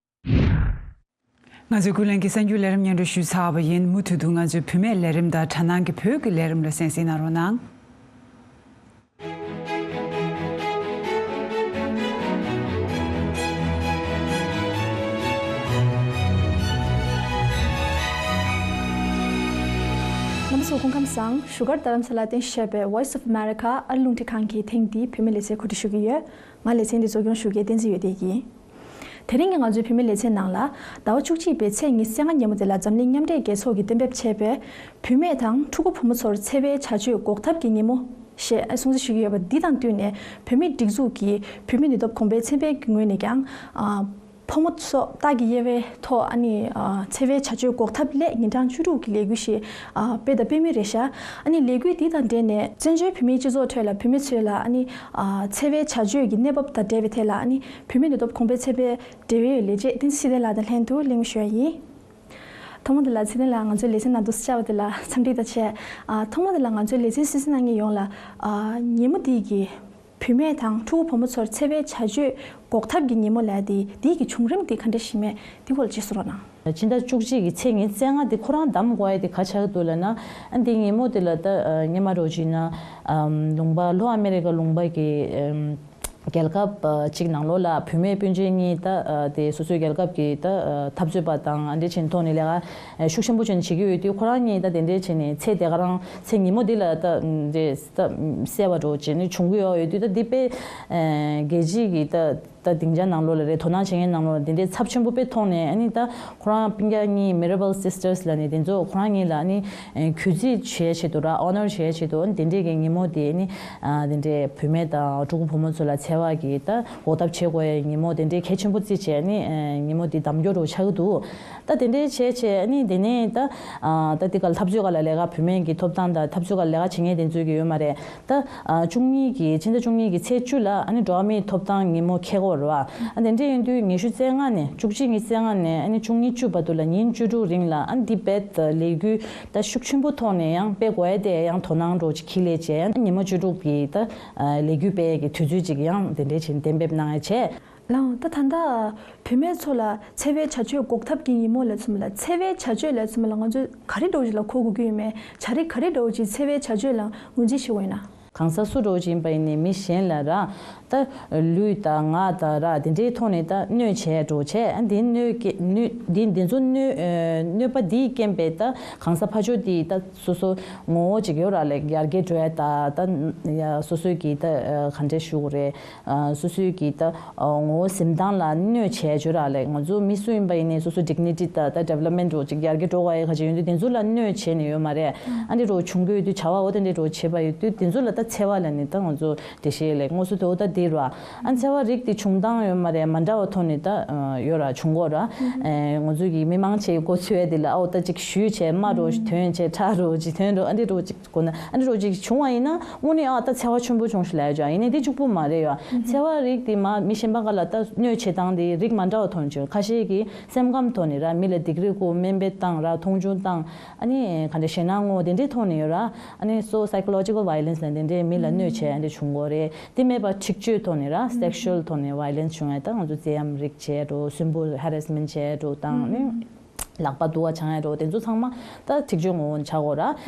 ང་ཚོའི་ཀུན་གླེང་གི་གསར་འགྱུར་ལས་རིམ་སྙན་སྒྲོན་ཞུས་ཚར་བ་ཡིན། མུ་མཐུད་དུ་ང་ཚོའི་བུད་མེད་ལས་རིམ་དང་དྲ་སྣང་གི་བོད་ཀྱི་ལས་རིམ་ལ་གསན་གཟིགས་གནང་རོགས་གནང་། རྣམ་པ་ཚོ་སྐུ་ཁམས་བཟང་། བཞུགས་སྒར་རྡ་རམ་ས་ལར་རྟེན་གཞི་བྱས་པའི་Voice of America ཨ་རི་རླུང་འཕྲིན་ཁང་གི་ཐེངས་འདིའི་བུད་མེད་ལེ་ཚན་གོ་སྒྲིག་ཞུ་གི་ཡོད། ང་ལེ་ཚན་འདི་གཙོ་སྐྱོང་ཞུ་མཁན་བསྟན་འཛིན་ཡོད་ལྡན་ཡིན། དེ་རིང་གི་ང་ཚོའི་བུད་མེད་ལེ་ཚན་ནང་ལ། ཟླ་བ་བཅུ་གཅིག་པའི་ཚེས་ཉི་ཤུ་རྩ་ལྔ་ཉིན་མོ་དེ་ལ་འཛམ་གླིང་མཉམ་འབྲེལ་རྒྱལ་ཚོགས་ཀྱིས་གཏན་འབེབས་བྱས་པའི་བུད་མེད་དང་ཕྲུ་གུ་བུ་མོ་ཚོར་འཚེ་བའི་བྱ་སྤྱོད་འགོག་ཐབས་ཀྱི་ཉིན་མོ་ཞེས་སྲུང་བརྩི་ཞུ་གི་ཡོད་པ་འདི་དང་བསྟུན་ནས། བུད་མེད་སྒྲིག་འཛུགས་ཀྱི་བུད་མེད་ནུས་སྟོབས་གོང་སྤེལ་ཚན་པའི་ངོས་ནས་ཀྱང་། ཨ། ཕོ་མོ་སོགས་སྟག་གི་དབྱེ་བའི་ཐོག་ཨ་ནི་ཨ་འཚེ་བའི་བྱ་སྤྱོད་འགོག་ཐབས་སླད་ཉིན་གྲངས་བཅུ་དྲུག་གི་ལས་འགུལ་ཞིག་ཨ་སྤེལ་དང་སྤེལ་མུས་རེད་ཤག་ཨ་ནི་ལས་འགུལ་འདི་དང་འབྲེལ་ནས་བཙན་བྱོལ་བོད་མིའི་སྤྱི་ཚོགས་ཁྲོད་ལ་བུད་མེད་ཚོའི་ལ་ཨ་ནི་ཨ་འཚེ་བའི་བྱ་སྤྱོད་ཀྱི་གནས་བབ་དང་འབྲེལ་བའི་ཐད་ལ་ཨ་ནི་བུད་མེད་ནུས་སྟོབས་གོང་འཕེལ་ཚན་པའི་འབྲེལ་ཡོད་ལས་བྱེད་བསྟན་འཛིན་ཚེ་བརྟན་ལགས་དང་ལྷན་དུ་གླེང་མོལ་ཞུ་ཡ་ཡིན། ཐོག་མ་དེ་ལ་ཚེ་བརྟན་ལགས་ང་ཚོའི་ལེ་ཚན་ནང་དུ་བཅར་བ་དེ་ལ་འཚམས་འདྲི་དང་བཅས། ཨ་ཐོག་མ་དེ་ལ་ང་ཚོའི་ལེ་ཚན་གསན་གཟིགས་གནང་མཁན་ཡོངས་ལ་ཨ་ཉིན་མོ་འདི་གི་བུད་མེད་དང་ཕྲུ་གུ་བུ་མོ་ཚོར་འཚེ་བའི་བྱ་སྤྱོད་འགོག་ཐབས་ཀྱི་ཉིན་མོ་ལབ་ཡ་དེ་འདི་གི་བྱུང་རིམ་དེ་ག་འདྲ་ཞིག་མེད་དེ་སྐོར་ལ་ཅིག་གསུང་རོགས་གནང་། ཕྱི་ཟླ་བཅུ་གཅིག་གི་ཚེས་ཉི་ཤུ་རྩ་ལྔ་དེ་ཁོ་རང་གདམ་དགོས་ཡ་དེ་ག་ཆགས་འདུག་ལབ་ན། ཨ་འདི་ཉིན་མོ་དེ་ལ་ད་ཨ་སྔོན་མ་འདྲ་བོ་ཅིག་ན་ཨམ་ལུང་པ་ལྷོ་ཨ་མེ་རི་ཀ་ལུང་པ་གི་ཨམ་རྒྱལ་ཁབ་ཨ་གཅིག་ནང་ལོགས་ལ་བུད་མེད་སྤུན་མཆེད་གཉིས་ད་ཨ་དེ་སོ་སོའི་རྒྱལ་ཁབ་ཀྱི་ད་ཨ་འཐབ་རྩོད་པ་དང་ཨ་འདྲ་བྱས་ནས་ཐོག་ནས་ལས་ཀ་ཨ་ཤུགས་ཆེན་པོ་བྱས་ནས་བྱེད་ཀྱི་ཡོད་དུས། ཁོ་རང་གཉིས་ད་དེ་འདྲ་བྱས་ནས་ཚེ་དེ་ག་རང་ཚེ་ཉིན་མོ་འདི་ལ་ད་ཨ་འདྲ་ད་གསལ་བ་འདྲ་བོ་བྱས་ནས་བྱུང་གི་ཡོད་ཡོད་དུས། ད་འདི་དཔེ་ཨ་རྒྱལ་སྤྱི་གི་ད་ད་སྡིངས་ཆ་ནང་ལོགས་ལ་རེད། དོ་སྣང་བྱེད་མཁན་ནང་ལོགས་ལ་དེ་འདྲའི་ཚབས་ཆེན་པོ་དཔེ་མཐོང་ནས། ཨ་ནི་ད་ཁོ་རང་སྤུན་ཀྱག་གཉིས་Mirabal Sisters་ལབ་ནས་དེ་ཚོ་ཁོ་རང་གཉིས་ལ་ཨ་ནི་གུས་བརྩི་བྱེད་ཆེད་དུ་ར་ཨོ་ནར་བྱེད་ཆེད་དུ་ཨ་ནི་དེ་འདྲའི་གི་ཉིན་མོ་དེ་ཨ་ནི་ཨ་དེ་འདྲའི་བུད་མེད་དང་ཕྲུ་གུ་བུ་མོ་ཚོ་ལ་འཚེ་བ་གི་ད་འགོག་ཐབས་བྱེད་དགོས་ཡའི་ཉིན་མོ་དེ་འདྲའི་གལ་ཆེན་པོ་བརྩིས་བྱས་ཨ་ནི་ཉིན་མོ་དེ་གདམ་རྒྱུ་རུ་ཆགས་ཀྱི་འདུག་ད་དེ་འདྲའི་བྱས་བྱས་ཨ་ནི་དེ་ནས་ད་ཨ་ད་དེ་ག་ལ་འཐབ་རྩོད་ག་ལ་ལས་ཀ་བུད་མེད་ཀྱི་ཐོབ་ཐང་དང་འཐབ་རྩོད་ག་ལ་ལས་ཀ་བྱེད་མཁན་དེ་ཚོ་གི་ཡོད་མ་རེད། ད་ཨ་བཅུ་གཉིས་ཀྱི་ཕྱི་ཟླ་བཅུ་གཉིས་ཀྱི་ཚེས་བཅུ་ལ་ཨ་ནི་འགྲོ་བ་མིའི་ཐོབ་ཐང་ཉིན་མོ་འཁེལ་གྱི་ཡོད་རེད་བ། ཨ་དེ་འདྲ་ཡིན་དུས་ཉི་ཤུ་རྩ་ལྔ་ནས་བཅུ་གཅིག་ཉིན་རྩ་ལྔ་ནས་ཨ་ནི་བཅུ་གཉིས་བཅུ་བར་དུ་ལ་ཉིན་བཅུ་དྲུག་རིང་ལ་ཨ་ནི་འདི་རྦད་ལས་འགུལ་ད་ཤུགས་ཆེན་པོ་ཐོག་ནས་ཡང་སྤེལ་དགོས་ཡ་དེ་ཡང་དོ་སྣང་འདྲ་བོ་ཅིག་འཁྱེར་སླེབས་བྱས། ཨ་ནི་ཉིན་མོ་བཅུ་དྲུག་གི་ད་ལས་འགུལ་སྤེལ་ཡ་གི་དུས་ཚོད་ཅིག་ཡང་དེ་འདྲ་བྱས་གཏན་འབེབས་གནང་ཡ་བྱས། ལགས། ད་ད་ལྟ་བུད་མེད་ཚོ་ལ་འཚེ་བའི་བྱ་སྤྱོད་འགོག་ཐབས་ཀྱི་ཉིན་མོ་ལབ་ཙམ་ལ། འཚེ་བའི་བྱ་སྤྱོད་ལབ་ཙམ་ལ་ང་ཚོས་ག་རེ་འདྲ་བོ་ཞིག་ལ་གོ་དགོས་ཀྱི་ཡོད་མེད། བྱ་རིགས་ག་རེ་འདྲ་བོ་ཅིག་འཚེ་བའི་བྱ་སྤྱོད་ལ་ངོས་འཛིན་བྱེད་དགོས་ཡོད་ན། གང་ཟག་སུ་འདྲ་བོ་ཅིག་ཡིན་པ་ཡིན་ནའི་མི་གཞན་ལ་ར་ད་ལུས་དང་ངག་དང་ར་དེ་འདྲའི་ཐོག་ནས་ད་གནོད་བྱས་འགྲོ་བྱས། ཨ་འདི་གནོད་ཀྱི་གནོད་འདི་འདི་ཚོ་གནོད་ཨ་གནོད་པ་འདིའི་རྐྱེན་པས་ད་གང་ཟག་ཕར་ཕྱོགས་དེ་ད་སོ་སོ་ངོ་བོ་ཅིག་ཡོད་ར་ལས་ཡར་རྒྱས་འགྲོ་ཡ་ད་ད་ཡ་སོ་སོའི་གི་ད་ཨ་ག་འདྲ་ཞུ་དགོས་རེད། ཨ་སོ་སོའི་གི་ད་ཨ་ངོ་བོ་གཟིམ་ཐང་ལ་གནོད་བྱས་བརྗོད་རག་ལས། ང་ཚོ་མི་སུ་ཡིན་པ་ཡིན་ནའི་སོ་སོ་dignity་ད་ད་development་འགྲོ་ཅིག་ཡར་རྒྱས་འགྲོ་བ་ཡི་ཁ་ཅིག་ཡོད་དུས་དེ་ཚོ་ལ་གནོད་བྱས་ནས་ཡོད་མ་རེད། ཨ་འདི་འགྲོ་བྱུང་གི་ཡོད་དུས་བྱ་བ་འོ་དེ་འདྲའི་འགྲོ་བྱེད་པ་ཡོད་དུས་དེ་ཚོ་ལ་ད་འཚེ་བ་ལ་ནི་ད་ང་ཚོ་འགྲེལ་བཤད་ལས་དངོས་སུ་དེ་འོ་ད་དེ་རུ་ཨ་འཚེ་བ་རིགས་དེ་བྱུང་སྟངས་ཡོད་མ་རེད། མ་འདྲ་བ་ཐོག་ནས་ད་ཡོད་ར་བྱུང་གོ་ར། ཨེ་ང་ཚོ་གི་མི་མང་ཆེ་གི་གོ་ཚོད་དེ་ལ་ཨ་འོ་ད་ཅིག་ཞུས་བྱས་མ་འགྲོ་ཞིག་ཐོན་བྱས་ཁྲག་འགྲོ་ཅིག་ཐོན་འགྲོ་ཨ་འདི་འགྲོ་ཅིག་དགོས་ན། ཨ་ནི་རོ་ཅིག་བྱུང་བ་ཡིན་ན་དངོས་གནས་ཨ་ད་འཚེ་བ་ཆེན་པོ་བྱུང་ཞིག་ལབ་ཡ་ཅིག་ཡིན་ནའི་དེ་གཅིག་པུ་མ་རེད་ཡ། འཚེ་བ་རིགས་དེ་མ་མི་གཞན་པ་ག་ལ་ད་གནོད་བྱེད་སྟངས་དེ་རིགས་མ་འདྲ་བ་ཐོན་བྱུང་། ཁ་ཤས་ཀྱིས་སེམས་ཁམས་ཐོག་ནས་ར་མི་ལ་སྡིགས་ར་བསྐུལ་དམན་འབེབས་བཏང་ར་མཐོང་ཆུང་བཏང་། ཨ་ནི་ག་འདྲ་ཞེད་སྣང་ངོ་དེ་འདྲའི་ཐོག་ནས་ཡོད་ར། ཨ་ནི་so psychological violence་ལ་དེ་འདྲའི་མི་ལ་གནོད་བྱས་ཨ་འདྲ་བྱུང་གོ་རེད། དེ་མེད་པ་འཁྲིག་སྤྱོད་ཐོག་ནས་ར་sexual་ཐོག་ནས་violence་བྱུང་ཡ་ད་ང་ཚོ་བཙན་གཡེམ་རིགས་བྱས་འགྲོ་སུན་པོ་harassment་བྱས་འགྲོ་བཏང་ནི། ལག་པ་དུ་བ་འཆང་ཡ་རོ་དེ་ཚོ་ཚང་མ་ད་འཁྲིག་སྤྱོད་ངོ་བོ་ཆགས་གོ་ར།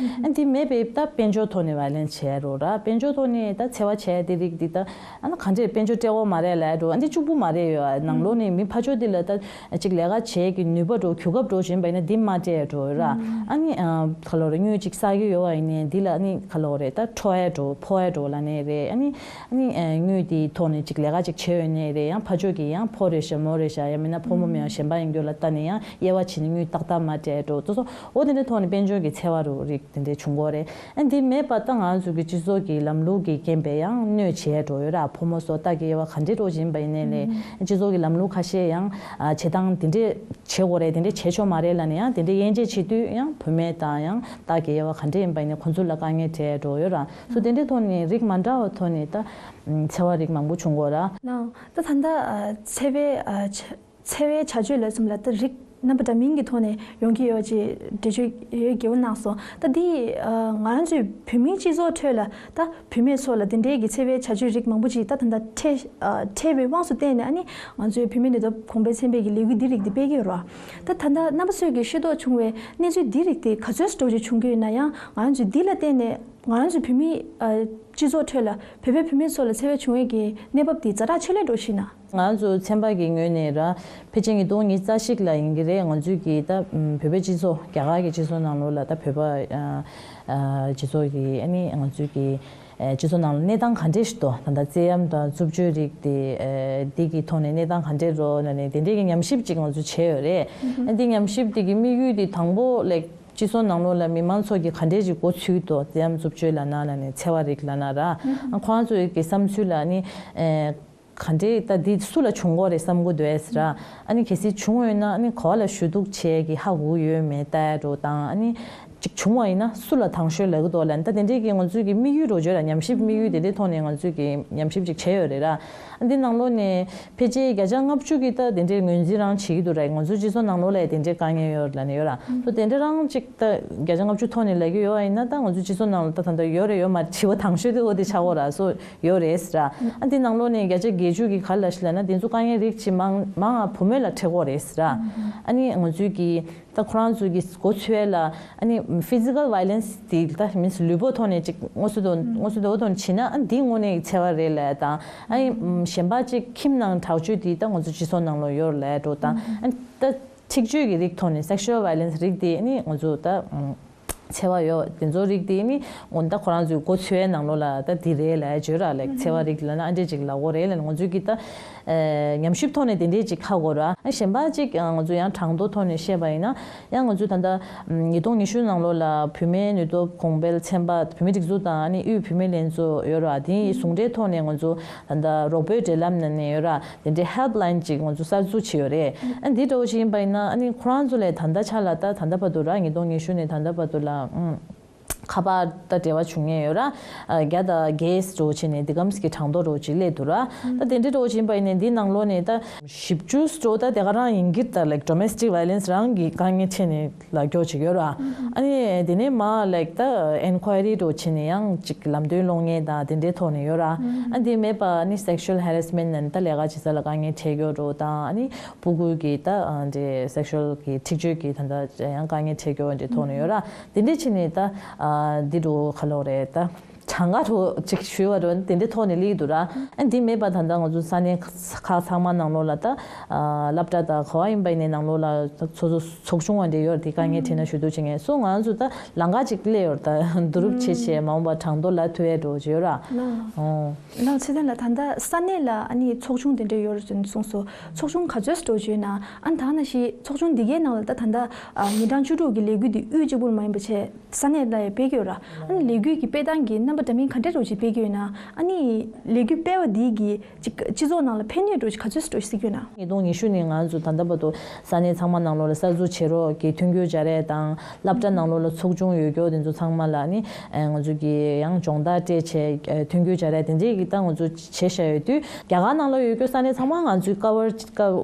ཨ་འདི་མེད་པའི་ད་དཔལ་འབྱོར་ཐོག་ནས་violence་བྱས་རོ་ར། དཔལ་འབྱོར་ཐོག་ནས་ད་འཚེ་བ་བྱས་དེ་རིགས་འདི་ད་ཨ་ན་ག་འདྲས་དཔལ་འབྱོར་སྤྲད་གོ་མ་རེད་ལབ་རོ། ཨ་འདི་གཅིག་པུ་མ་རེད་ཡོད། ནང་ལོགས་ནས་མི་ཕར་ཕྱོགས་འདི་ལ་ད་ཅིག་ལས་ཀ་བྱེད་ཀྱི་ནུས་པ་འགྲོ་གོ་སྐབས་འགྲོ་བཞིན་པ་ཡིན་ན་འདི་མ་སྤྲད་འགྲོ་ར། ཨ་ནི་ག་ལོ་རེ་དངུལ་ཅིག་བསགས་ཀྱི་ཡོད་པ་ཡིན་ནའི་འདི་ལ་ཨ་ནི་ག་ལོ་རེ་ད་འཕྲོ་ཡ་འགྲོ་ཕོ་ཡ་འགྲོ་ལ་ནས་རེད། ཨ་ནི་ཨ་ནི་དངུལ་འདི་ཐོག་ནས་ཅིག་ལས་ཀ་ཅིག་བྱེད་ཡོད་ནའི་རེད། ཡང་ཕར་ཕྱོགས་ཀྱི་ཡང་ཕོ་རེད་ཤག་མོ་རེད་ཤག་ཡང་མིན་ན་ཕོ་མོ་མིན་ཡང་གཞན་པ་ཡིན་རྒྱུ་ལ་ལྟ་ནས་ཡང་དབྱེ་བ་ཕྱེ་ནས་དངུལ་ཏག་ཏག་མ་སྤྲད་འགྲོ་ཙོ་ཙོ་འོ་དེ་འདྲའི་ཐོག་ནས་དཔལ་འབྱོར་གྱི་འཚེ་བ་རུ་རིགས་དེ་འདྲའི་བྱུང་གོ་རེད། ཨ་འདི་མེད་པ་ད་ང་ཚོ་གི་སྤྱི་ཚོགས་ཀྱི་ལམ་ལུགས་ཀྱི་རྐྱེན་པས་ཡང་གནོད་བྱས་འགྲོ་ཡོད་ར། ཕོ་མོ་སོགས་སྟག་གི་དབྱེ་བ་ག་འདྲའི་འགྲོ་བཞིན་པ་ཡིན་ནའི་ལས་སྤྱི་ཚོགས་ཀྱི་ལམ་ལུགས་ཁ་ཤས་ཡང་ཨ་བྱེད་སྟངས་དེ་འདྲའི་བྱེད་དགོས་རེད། དེ་འདྲའི་བྱེད་ཆོག་མ་རེད་ལབ་ནས་ཡང་དེ་འདྲའི་དབྱེ་འབྱེད་བྱེད་དུས་ཡང་བུད་མེད་དང་ཡང་སྟག་གི་དབྱེ་བ་ག་འདྲ་ཡིན་པ་ཡིན་ནའི་ཁོང་ཚོ་ལ་དཀའ་ངལ་འཕྲད་འགྲོ་ཡོད་ར། སོ་དེ་འདྲའི་ཐོག་ནས་རིགས་མ་འདྲ་བ་ཐོག་ནས་ད་འཚེ་བ་རིགས་མང་པོ་བྱུང་གོ་ར། ལགས། ད་ད་ལྟ་འཚེ་བའི་འཚེ་བའི་བྱ་སྤྱོད་ལབ་ཙམ་ལ་ད་རིགས་རྣམ་པ་འདྲ་མིན་གྱི་ཐོག་ནས་ཡོང་གི་ཡོད་ཅེས་འགྲེལ་བརྗོད་ཡོད་དགེ་བོ་གནང་སོང་། ད་འདི་ང་རང་ཚོའི་བོད་མིའི་སྤྱི་ཚོགས་ཁྲོད་ལ་ད་བུད་མེད་ཚོ་ལ་དེ་འདྲའི་གི་འཚེ་བའི་བྱ་སྤྱོད་རིགས་མང་པོ་ཅིག་ད་ད་ལྟ་འཕྲད་འཕྲད་པའི་དབང་དུ་བཏང་ནས་ཨ་ནི་ང་ཚོའི་བུད་མེད་ནུས་སྟོབས་གོང་འཕེལ་ཚན་པས་ཀྱི་ལས་འགུལ་འདི་རིགས་འདི་སྤེལ་གྱི་ཡོད་རེད་བ། ད་ད་ལྟ་རྣམ་པ་ཚོས་ཀྱི་ཤེས་རྟོགས་བྱུང་བའི་གནས་ཚུལ་འདི་རིགས་དེ་ག་ཚོད་འགྲོ་ཅིག་བྱུང་གི་ཡོད་ན། ཡང་ང་རང་ཚོས་འདི་ལ་བརྟེན་ནས་ང་རང་ཚོའི་བོད་མིའི་སྤྱི་ཚོགས་ཁྲོད་ལ་བོད་པའི་བུད་མེད་ཚོ་ལ་འཚེ་བ་བྱུང་ཡས་ཀྱི་གནས་བབ་དེ་ཛ་དྲག་ཆེ་ལོས་འགྲོ་ཞིག་ན། ང་ཚོ་ཚན་པ་གི་ངོས་ནས་ར་ཕལ་ཆེར་ཉིས་སྟོང་ཉི་ཤུ་རྩ་གཅིག་ལ་ཡིན་གྱི་རེད། ང་ཚོས་ཀྱི་ད་བོད་པའི་སྤྱི་ཚོགས་རྒྱ་གར་གྱི་སྤྱི་ཚོགས་ནང་ལོགས་ལ་ད་བོད་པ་སྤྱི་ཚོགས་ཀྱི་ཨ་ནི་ང་ཚོས་ཀྱི་སྤྱི་ཚོགས་ནང་ལ་གནས་སྟངས་ག་འདྲས་ཤིག་འདུག་ད་ལྟ་བཙན་གཡེམ་དང་རྩུབ་སྤྱོད་རིགས་དེ་འདི་གི་ཐོག་ནས་གནས་སྟངས་ག་འདྲས་རོ་ན་ནས་དེ་འདྲས་ཀྱི་ཉམས་ཞིབ་ཅིག་ང་ཚོ་བྱས་ཡོད་རེད། ཨ་འདི་ཉམས་ཞིབ་དེ་གི་དམིགས་ཡུལ་དེ་དང་པོ་ལེགས། སྤྱི་ཚོགས་ནང་ལོགས་ལ་མི་མང་ཚོ་གིས་ག་འདྲས་ཅིག་མགོ་ཚོས་འདུག་བཙན་གཡེམ་རྩུབ་སྤྱོད་ལབ་ན་ལབ་ནས་འཚེ་བ་རིགས་ལབ་ན་ར། ཁོ་རང་ཚོའི་གི་བསམ་ཚུལ་ལ་ནི་ཨེ་ ག་འདྲས་ད་འདི་སུ་ལ་བྱུང་གོ་རེད་བསམ་གི་འདུག་ཟེར་ར། ཨ་ནི་གལ་སྲིད་བྱུང་ཡོད་ན་ཨ་ནི་ག་བ་ལ་ཞུ་གཏུག་བྱེད་ཀྱི་ཧ་གོ་ཡོད་མེད་ལྟ་ཡ་འགྲོ་དང་། ཨ་ནི་ཅིག་བྱུང་བ་ཡིན་ན་སུ་ལ་དང་ཤོས་ལབ་ཀྱི་འདུག་ལབ་ན། ད་དེ་འདྲས་ཀྱི་ང་ཚོས་ཀྱི་དམིགས་ཡུལ་འགྲོ་བརྗོད་ར། ཉམས་ཞིབ་དམིགས་ཡུལ་དེ་འདྲའི་ཐོག་ནས་ང་ཚོས་ཀྱི་ཉམས་ཞིབ་ཅིག་བྱས་ཡོད་རེད་ར། ཨ་འདི་ནང་ལོགས་ནས་ཕལ་ཆེར་བརྒྱ་ཆ་ལྔ་བཅུ་གི་ད་དེ་འདྲའི་ངོས་འཛིན་རང་བྱེད་ཀྱི་འདུག་ར། ང་ཚོའི་སྤྱི་ཚོགས་ནང་ལོགས་ལ་དེ་འདྲའི་དཀའ་ངལ་ཡོད་ལབ་ནས་ཡོད་ར། སོ་དེ་འདྲ་རང་ཅིག་ད་བརྒྱ་ཆ་ལྔ་བཅུ་ཐོག་ནས་ལབ་ཀྱི་ཡོད་པ་ཡིན་ན། ད་ང་ཚོའི་སྤྱི་ཚོགས་ནང་ལ་ད་ད་ལྟ་ཡོད་རེད་ཡོད་མ་རེད་དྲི་བ་དང་ཤོས་དེ་འོ་དེ་ཆགས་ཀྱི་ཡོད་ར། སོ་ཡོད་རེད་ཟེར་ར། ཨ་འདི་ནང་ལོགས་ནས་བརྒྱ་ཆ་བརྒྱད་ཅུ་གི་ག་རེ་ལབ་ཤག་ལབ་ན། དེ་ཚོ་དཀའ་ངལ་རིགས་ཅིག་མང་མང་ང་བུ་མོ་ལ་འཕྲད་ཀྱི་ཡོད་རེད་ཟེར་ར། ཨ་ནི་ང་ཚོའི་གི་ད་ཁོ་རང་ཚོའི་གི་མགོ་འཚོས་ལ། ཨ་ནི་physical violence དེ་ད་མིན་ལུས་པོ་ཐོག་ནས་ཅིག་མངོན་གསལ་དོད་མངོན་གསལ་དོད་པོ་ཐོག་ནས་བྱས་ན། ཨ་འདི་དངོས་གནས་འཚེ་བ་རེད་ལབ་དང་། ཨ་ནི་གཞན་པ་ཅིག་ཁྱིམ་ནང་དྲག་སྤྱོད་དེ་ད་ང་ཚོ་སྤྱི་ཚོགས་ནང་ལོགས་ཡོད་རེད་ལབ་འགྲོ་དང་། ཨ་ནི་ད་འཁྲིག་སྤྱོད་ཀྱི་རིགས་ཐོག་ནས་sexual violence རིགས་དེ་ཨ་ནི་ང་ཚོ་ད་འཚེ་བ་ཡོད། དེ་ཚོ་རིགས་དེ་ནི་འོ་ད་ཁོ་རང་ཚོའི་མགོ་འཚོས་པའི་ནང་ལོགས་ལ་ད་འདི་རེད་ལབ་བརྗོད་ར། ལེགས་འཚེ་བ་རིགས་ལབ་ན་ཨ་འདྲས་ཅིག་ལབ་དགོས་རེད་ལབ་ནས་ང་ཚོས་ཀྱི་ད་ཨེ་ཉམས་ཞིབ་ཐོག་ནས་དེ་འདྲས་ཅིག་ཧ་གོ་ར། ཨ་གཞན་པ་ཅིག་ང་ཚོ་ཡང་གྲངས་ཐོ་ཐོག་ནས་བཤད་པ་ཡིན་ན། ཡང་ང་ཚོས་ད་ལྟ་ཉིས་སྟོང་ཉི་ཤུ་ནང་ལོགས་ལ་བུད་མེད་ནུས་སྟོབས་གོང་འཕེལ་ཚན་པ་བུད་མེད་སྒྲིག་འཛུགས་དང་ཨ་ནི་དབུས་བུད་མེད་ལྷན་ཚོགས་ཡོད་ར། དེའི་ཟུང་འབྲེལ་ཐོག་ནས་ང་ཚོ་ད་ལྟ་རོགས་པའི་འབྲེལ་ལམ་ནང་ནས་ཡོད་ར། དེ་འདྲའི་helpline ཅིག་ང་ཚོ་གསར་འཛུགས་བྱས་ཡོད་རེད། ཨ་འདི་འདྲ་བོ་ཞིག་ཡིན་པ་ཡིན་ན་ཨ་ནི་ཁོ་རང་ཚོ་ལས་ད་ལྟ་ཆ་ལ་ད་ད་ལྟ་བར་དུ་ར། ཉིས་སྟོང་ཉི་ཤུ་ནས་ད་ལྟ་བར་དུ་ལ་ཨང་ཁ་པར་ད་འབྲེལ་བ་བྱུང་མཁན་ཡོད་ར། ཨ་བརྒྱ་དང་བརྒྱད་འདྲ་བོ་བྱས་ནས་འདི་གམ་གྱི་གྲངས་ཐོ་འདྲ་བོ་ཅིག་སླེབས་འདུག་ར། ད་དེ་འདྲ་འདྲ་བོ་ཅིག་ཡིན་པ་ཡིན་ནའི་འདི་ནང་ལོགས་ནས་ད་བཞི་བཅུ་འདྲ་བོ་ད་དེ་ག་རང་ཡིན་གྱི་རེད། ད་like domestic violence རང་གི་དཀའ་ངལ་འཕྲད་ནས་ལབ་རྒྱུ་ཅིག་ཡོད་ར། ཨ་ནི་དེ་ནས་མར་like ད་enquiry འདྲ་བོ་བྱས་ནས་ཡང་ཅིག་ལམ་སྟོན་སློང་མཁན་དང་དེ་འདྲའི་ཐོག་ནས་ཡོད་ར། ཨ་འདི་མེད་པ་ཨ་ནི་sexual harassment ནང་ད་ལས་ཀ་བྱེད་ས་ལ་དཀའ་ངལ་འཕྲད་རྒྱུ་འདྲ་བོ་དང་། ཨ་ནི་སྤུ་གུ་གི་ད་ཨ་འདྲའི་sexual གི་འཁྲིག་སྤྱོད་ཀྱི་ད་ད་ཡང་དཀའ་ངལ་འཕྲད་རྒྱུ་འདྲའི་ཐོག་ནས་ཡོད་ར། དེ་འདྲའི་ཕྱིན་ནས་ད་ཨ་འདི་འདྲ་བོ་ག་ལབ་དགོས་རེད། ད་གྲངས་ཀ་འདྲ་བོ་ཅིག་ཞུས་པ་འདྲ་བོ་དེ་འདྲའི་ཐོག་ནས་སླེབས་འདུག་ར། ཨ་འདི་མེད་པ་ད་ལྟ་ང་ཚོ་ས་གནས་ཁག་ཚང་མ་ནང་ལོགས་ལ་ད་ཨ་སློབ་གྲྭ་དང་ག་བ་ཡིན་པ་ཡིན་ནའི་ནང་ལོགས་ལ་ད་ཚོགས་གཙོ་ཚོགས་ཆུང་བ་འདྲ་ཡོད་ར། དེ་དཀའ་ངལ་འཕྲད་ན་ཞུ་གཏུག་བྱེད་མཁན་སོ། ང་ཚོ་ད་ལམ་ཁ་ཅིག་སླེབས་ཡོད་ར། ད་བསྡུ་རུབ་བྱེད་བྱེད་མ་འོངས་པ་གྲངས་ཐོ་ལབ་ཐུབ་ཡས་འདྲ་བོ་ཅིག་ཡོད་ར། ལགས། ཨོ། ལགས་ཚེ་བརྟན་ལགས། ད་ལྟ་ས་གནས་ལ་ཨ་ནི་ཚོགས་ཆུང་དེ་འདྲ་ཡོད་རེད་ཟེར་ནས་གསུངས་སོང་། ཚོགས་ཆུང་ག་ཚོད་འདྲ་བོ་ཅིག་ཡོད་ན། ཨ་ནི་ད་ནང་བཞིན་ཚོགས་ཆུང་འདི་གའི་ནང་ལ་ད་ད་ལྟ་ཨ་ཉིན་གྲངས་བཅུ་དྲུག་གི་ལས་འགུལ་འདི་དབུས་གཅིག་པུ་མ་ཡིན་པ་བྱས་ས་གནས་ལ་ཡང་སྤེལ་གྱི་ཡོད་ར། ཨ་ནི་ལས་འགུལ་གྱི་སྤེལ་སྟངས་ཀྱི་རྣམ་པ་འདྲ་མིན་ག་འདྲ་འདྲ་བོ་ཅིག་སྤེལ་གྱི་ཡོད་ན། ཨ་ནི་ལས་འགུལ་སྤེལ་བ་འདི་གིས་ཅིག་སྤྱི་ཚོགས་ནང་ལ་ཕན་ནུས་འདྲ་བོ་ཅིག་ག་ཚོད་འདྲ་བོ་ཅིག་སྲིད་ཀྱི་ཡོད་ན། ཉིས་སྟོང་ཉི་ཤུ་ནས་ང་ཚོ་ད་ལྟ་བར་དུ་ས་གནས་ཚང་མ་ནང་ལོགས་ལ་གསར་འཛུགས་བྱེད་རོགས་ཀྱི་མཐུན་འགྱུར་སྦྱར་ཡས་དང་། སློབ་གྲྭ་ནང་ལོགས་ལ་ཚོགས་ཆུང་ཡོད་རྒྱུ་དེ་ཚོ་ཚང་མ་ལ་ནི་ཨ་ང་ཚོ་གི་ཡང་སྦྱོང་བརྡར་སྤྲད་བྱས་ཨ་མཐུན་འགྱུར་སྦྱར་ཡས་དེ་འདྲས་ཀྱི་ད་ང་ཚོ་བྱས་བཞག་ཡོད་དུས། རྒྱ་གར་ནང་ལ་ཡོད་རྒྱུ་ས་གནས་ཚང་མ་ང་ཚོས་ཀ་བར་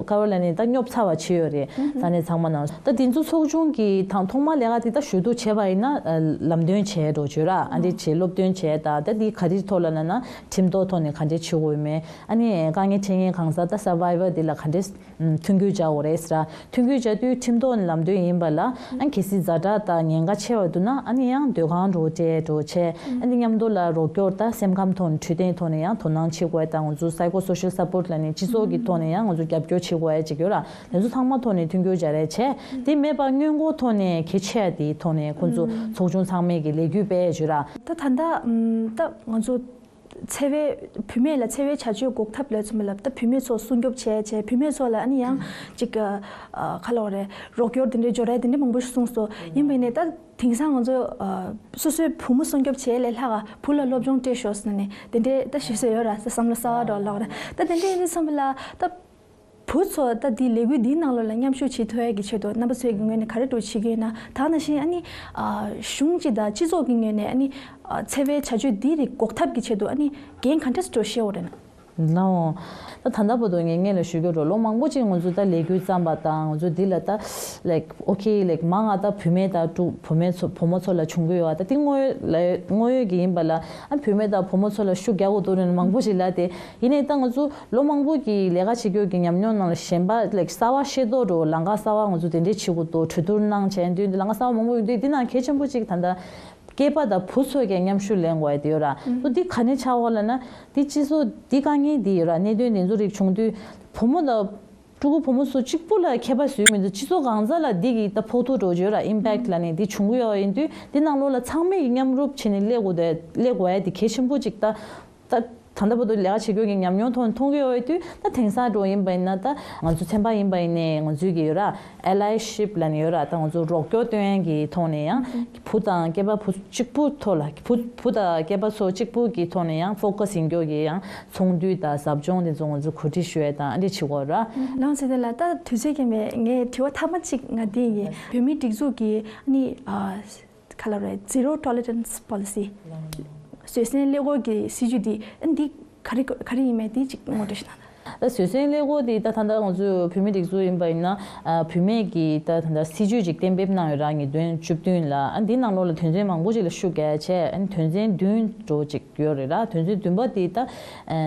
ཀ་བར་ལབ་ནས་ད་སྙོབ་ཚར་བ་བྱས་ཡོད་རེད། ས་གནས་ཚང་མ་ནང་ད་དེ་ཚོ་ཚོགས་ཆུང་གི་དང་ཐོག་མ་ལས་ཀ་དེ་ད་ཞུ་གཏུག་བྱས་པ་ཡིན་ན། ཨ་ལམ་སྟོན་བྱས་འདྲ་བོ་ཅིག་ཡོད་ར། ཨ་འདྲས་བྱས་སློབ་སྟོན་བྱས། ད་ད་དེ་ག་རེ་ཐོག་ལ་ལབ་ན་ཁྲིམས་ཐོག་ཐོག་ནས་ག་འདྲས་བྱེད་དགོས་མེད། ཨ་ནི་དཀའ་ངལ་འཕྲད་མཁན་གང་ཟག་ད་survivor དེ་ལ་ག་འདྲས་མཐུན་འགྱུར་སྦྱར་དགོས་རེད་ཟེར་ར། མཐུན་འགྱུར་སྦྱར་དུས་ཁྲིམས་ཐོག་ནས་ལམ་སྟོན་ཡིན་པ་ལ། ཨ་གལ་སྲིད་ཛ་དྲག་དང་ཉེན་ཁ་ཆེ་བ་འདུག་ན་ཨ་ནི་ཡང་སྡོད་ཁང་འདྲ་བོ་སྤྲད་འདྲ་བོ་བྱས། ཨ་ནི་མཉམ་དུ་ལ་རོགས་སྐྱོར་ད་སེམས་ཁམས་ཐོག་ནས་འཕྲོད་བསྟེན་ཐོག་ནས་ཡང་དོ་སྣང་བྱེད་དགོས་དང་། ང་ཚོ་psychosocial support ལབ་ནས་སྤྱི་ཚོགས་ཀྱི་ཐོག་ནས་ཡང་ང་ཚོ་རྒྱབ་སྐྱོར་བྱེད་དགོས་ཡ་ཅིག་ཡོད་ར། དེ་ཚོ་ཚང་མ་ཐོག་ནས་མཐུན་འགྱུར་སྦྱར་ཡ་བྱས། དེ་མེད་པ་སྔོན་འགོག་ཐོག་ནས་གལ་ཆེ་ཡ་དེའི་ཐོག་ནས་ཁོང་ཚོ་ཚོགས་ཆུང་ཚང་མས་ཀྱི་ལས་འགུལ་སྤེལ་ཡ་ཅིག་ཡོད་ར། ད་ད་ལྟ་ད་ང་ཚོ་འཚེ་བའི་བུད་མེད་ལ་འཚེ་བའི་བྱ་སྤྱོད་འགོག་ཐབས་ལ་ཚུལ་མ་ལབ་ད་བུད་མེད་ཚོ་སྲུང་སྐྱོབ་བྱས་བྱས། བུད་མེད་ཚོ་ལ་ཨ་ནི་ཡང་ཅིག་ཨ་ཨ་ག་ལབ་དགོས་རེད། རོགས་སྐྱོར་དེ་འདྲའི་འབྱོར་ཡ་དེ་འདྲ་མང་པོ་ཞིག་གསུངས་སོང་། ཡིན་པ་ཡིན་ནའི་ད་དེང་སང་ང་ཚོ་ཨ་སོ་སོའི་བུ་མོ་སྲུང་སྐྱོབ་བྱས་ལས་ལྷག་ག་བུ་ལ་སློབ་སྦྱོང་སྤྲད་ཤོག་ཟེར་ནས་དེ་འདྲའི་ད་ཞུ་ས་ཡོད་ར། བསམ་བློ་གསར་པ་འདྲ་བོ་ལབ་དགོས་རེད། ད་དེ་འདྲ་ཡིན་དུས་ཙམ་པ་ལ་ད་བུ་ཚོ་ད་འདི་ལས་འགུལ་འདིའི་ནང་ལོགས་ལ་མཉམ་ཞུགས་བྱེད་ཐུབ་ཡ་གི་ཆེད་དུ་རྣམ་པ་ཚོའི་གི་ངོས་ནས་ག་རེ་འདྲ་བོ་བྱེད་ཀྱི་ཡོད་ན། ད་ནང་བཞིན་ཨ་ནི་ཨ་གཞུང་སྤྱི་དང་སྤྱི་ཚོགས་ཀྱི་ངོས་ནས་ཨ་ནི་ཨ་འཚེ་བའི་བྱ་སྤྱོད་འདི་རིགས་འགོག་ཐབས་ཀྱི་ཆེད་དུ་ཨ་ནི་འགན་ག་འདྲས་འདྲ་བོ་བཞེས་དགོས་རེད་ན། ནའོ། ད་ད་ལྟ་བར་དུ་ངས་སྔོན་ལ་ཞུ་རྒྱུ་འདྲ་བོ་ལོ་མང་པོ་ཅིག་ང་ཚོ་ད་ལས་འགུལ་བརྩམས་པ་དང་། ང་ཚོ་འདི་ལ་ད་like okay like མང་ང་ད་བུད་མེད་དང་ཕྲུ་བུ་མེད་ཚོ་བུ་མོ་ཚོ་ལ་བྱུང་གི་ཡོད་པ། ད་འདི་དངོས་ཡོད་ལ་དངོས་ཡོད་ཀྱི་ཡིན་པ་ལ། ཨ་བུད་མེད་དང་བུ་མོ་ཚོ་ལ་ཤུགས་རྒྱག་དགོས་འདུག་ནས་མང་པོ་ཞིག་ལབ་སྟེ། ཡིན་ནའི་ད་ང་ཚོ་ལོ་མང་པོ་གི་ལས་ཀ་བྱེད་རྒྱུ་གི་ཉམས་མྱོང་ནང་ལ་གཞན་པ་like གསར་པ་ཤེས་རྟོགས་འདྲ་བོ་ལམ་ཁ་གསར་པ་ང་ཚོ་དེ་འདྲས་བྱེད་དགོས་འདུག་གྲོས་བསྡུར་གནང་བྱས་དུས་འདི་ལམ་ཁ་གསར་པ་མང་པོ་ཡོད་དུས། འདི་ནང་གལ་ཆེན་པོ་གཅིག་ད་ལྟ་སྐྱེས་པ་དང་བུ་ཚོས་ཀྱང་མཉམ་ཞུགས་ལེན་དགོས་ཡ་དེ་ཡོད་ར། ཨུ་འདི་ག་ནས་ཆགས་ཡོད་ལབ་ན། འདི་སྤྱི་ཚོགས་འདི་དཀའ་ངལ་འདི་ཡོད་ར། གནད་དོན་འདི་ཚོ་རིགས་བྱུང་དུས་བུ་མོ་དང་ཕྲུ་གུ་བུ་མོ་ཚོ་གཅིག་པུ་ལ་ཁྱད་པར་བཟོས་མི་འདུག་སྤྱི་ཚོགས་གང་ས་ལ་འདི་གི་ད་ཕོག་ཐུག་འདྲ་བོ་ཅིག་ཡོད་ར། impact ལབ་ནས་འདི་བྱུང་གི་ཡོད་ཡིན་དུས། འདི་ནང་ལོགས་ལ་ཚང་མས་ཀྱི་མཉམ་རུབ་བྱས་ནས་སླེབས་དགོས་དེ་སླེབས་དགོས་ཡ་དེ་གལ་ཆེན་པོ་ཅིག་ད་ད་ ད་ལྟ་བར་དུ་ལས་ཀ་བྱེད་མཁན་གྱི་ཉམས་མྱོང་ཐོག་ནས་མཐོང་གི་ཡོད་པའི་དུས། ད་དེང་སང་འདྲ་ཡིན་པ་ཡིན་ན། ད་ང་ཚོ་ཚན་པ་ཡིན་པ་ཡིན་ནའི་ང་ཚོའི་གི་ཡོད་ར། ཨེ་ལའི་ཤིབ་ལབ་ནས་ཡོད་ར། ད་ང་ཚོ་རོགས་སྐྱོར་སྟོན་ཡག་གི་ཐོག་ནས་ཡང་། ཨུ་ཧུ། བུ་དང་སྐྱེས་པ་བུ་གཅིག་པུ་ཐོག་ལ། བུ་བུ་དང་སྐྱེས་པ་ཚོ་གཅིག་པུ་གི་ཐོག་ནས་ཡང་ཕོ་ཀ་སི་ཡིན་རྒྱུ་གི་ཡང་ཚོགས་འདུ་དང་ཟབ་སྦྱོང་དེ་ཚོ་ང་ཚོ་གོ་སྒྲིག་ཞུ་ཡག་དང་ཨ་འདྲ་བྱེད་ཀྱི་ཡོད་ར། ལགས་སོ། དེ་ལ་ད་དུས་ཚོད་རྐྱེན་པས་ངས་དྲི་བ་མཐའ་མ་གཅིག་ང་འདི་ཡིན། བོད་མིའི་སྒྲིག་འཛུགས་ཀྱི་ཨ་ནི་ཨ་ག་ལབ་རེད། Zero Tolerance Policy། བཟོད་བསྲན་ཀླད་ཀོར་གྱི་སྲིད་ཇུས་འདི་ཨ་འདི་ག་རེ་ག་རེ་ཡིན་མིན་དེ་གཅིག་ངོ་སྤྲོད་ཞུ་གནང་དང་། ད་བཟོད་བསྲན་ཀླད་ཀོར་འདི་ད་ད་ལྟ་ང་ཚོའི་བོད་མིའི་སྒྲིག་འཛུགས་ཡིན་པ་ཡིན་ན། ཨ་བུད་མེད་ཀྱི་ད་ད་ལྟ་སྲིད་ཇུས་ཅིག་གཏན་འབེབས་གནང་ཡོད་ར། ཉིས་སྟོང་བཅུ་བདུན་ལ། ཨ་འདི་ནང་ལོགས་ལ་དོན་ཚན་མང་པོ་ཅིག་ལ་ཤུགས་རྒྱག་བྱས། ཨ་དོན་ཚན་བདུན་འདྲ་བོ་ཅིག་ཡོད་རེད་ར། དོན་ཚན་བདུན་པ་དེ་ད་ཨ་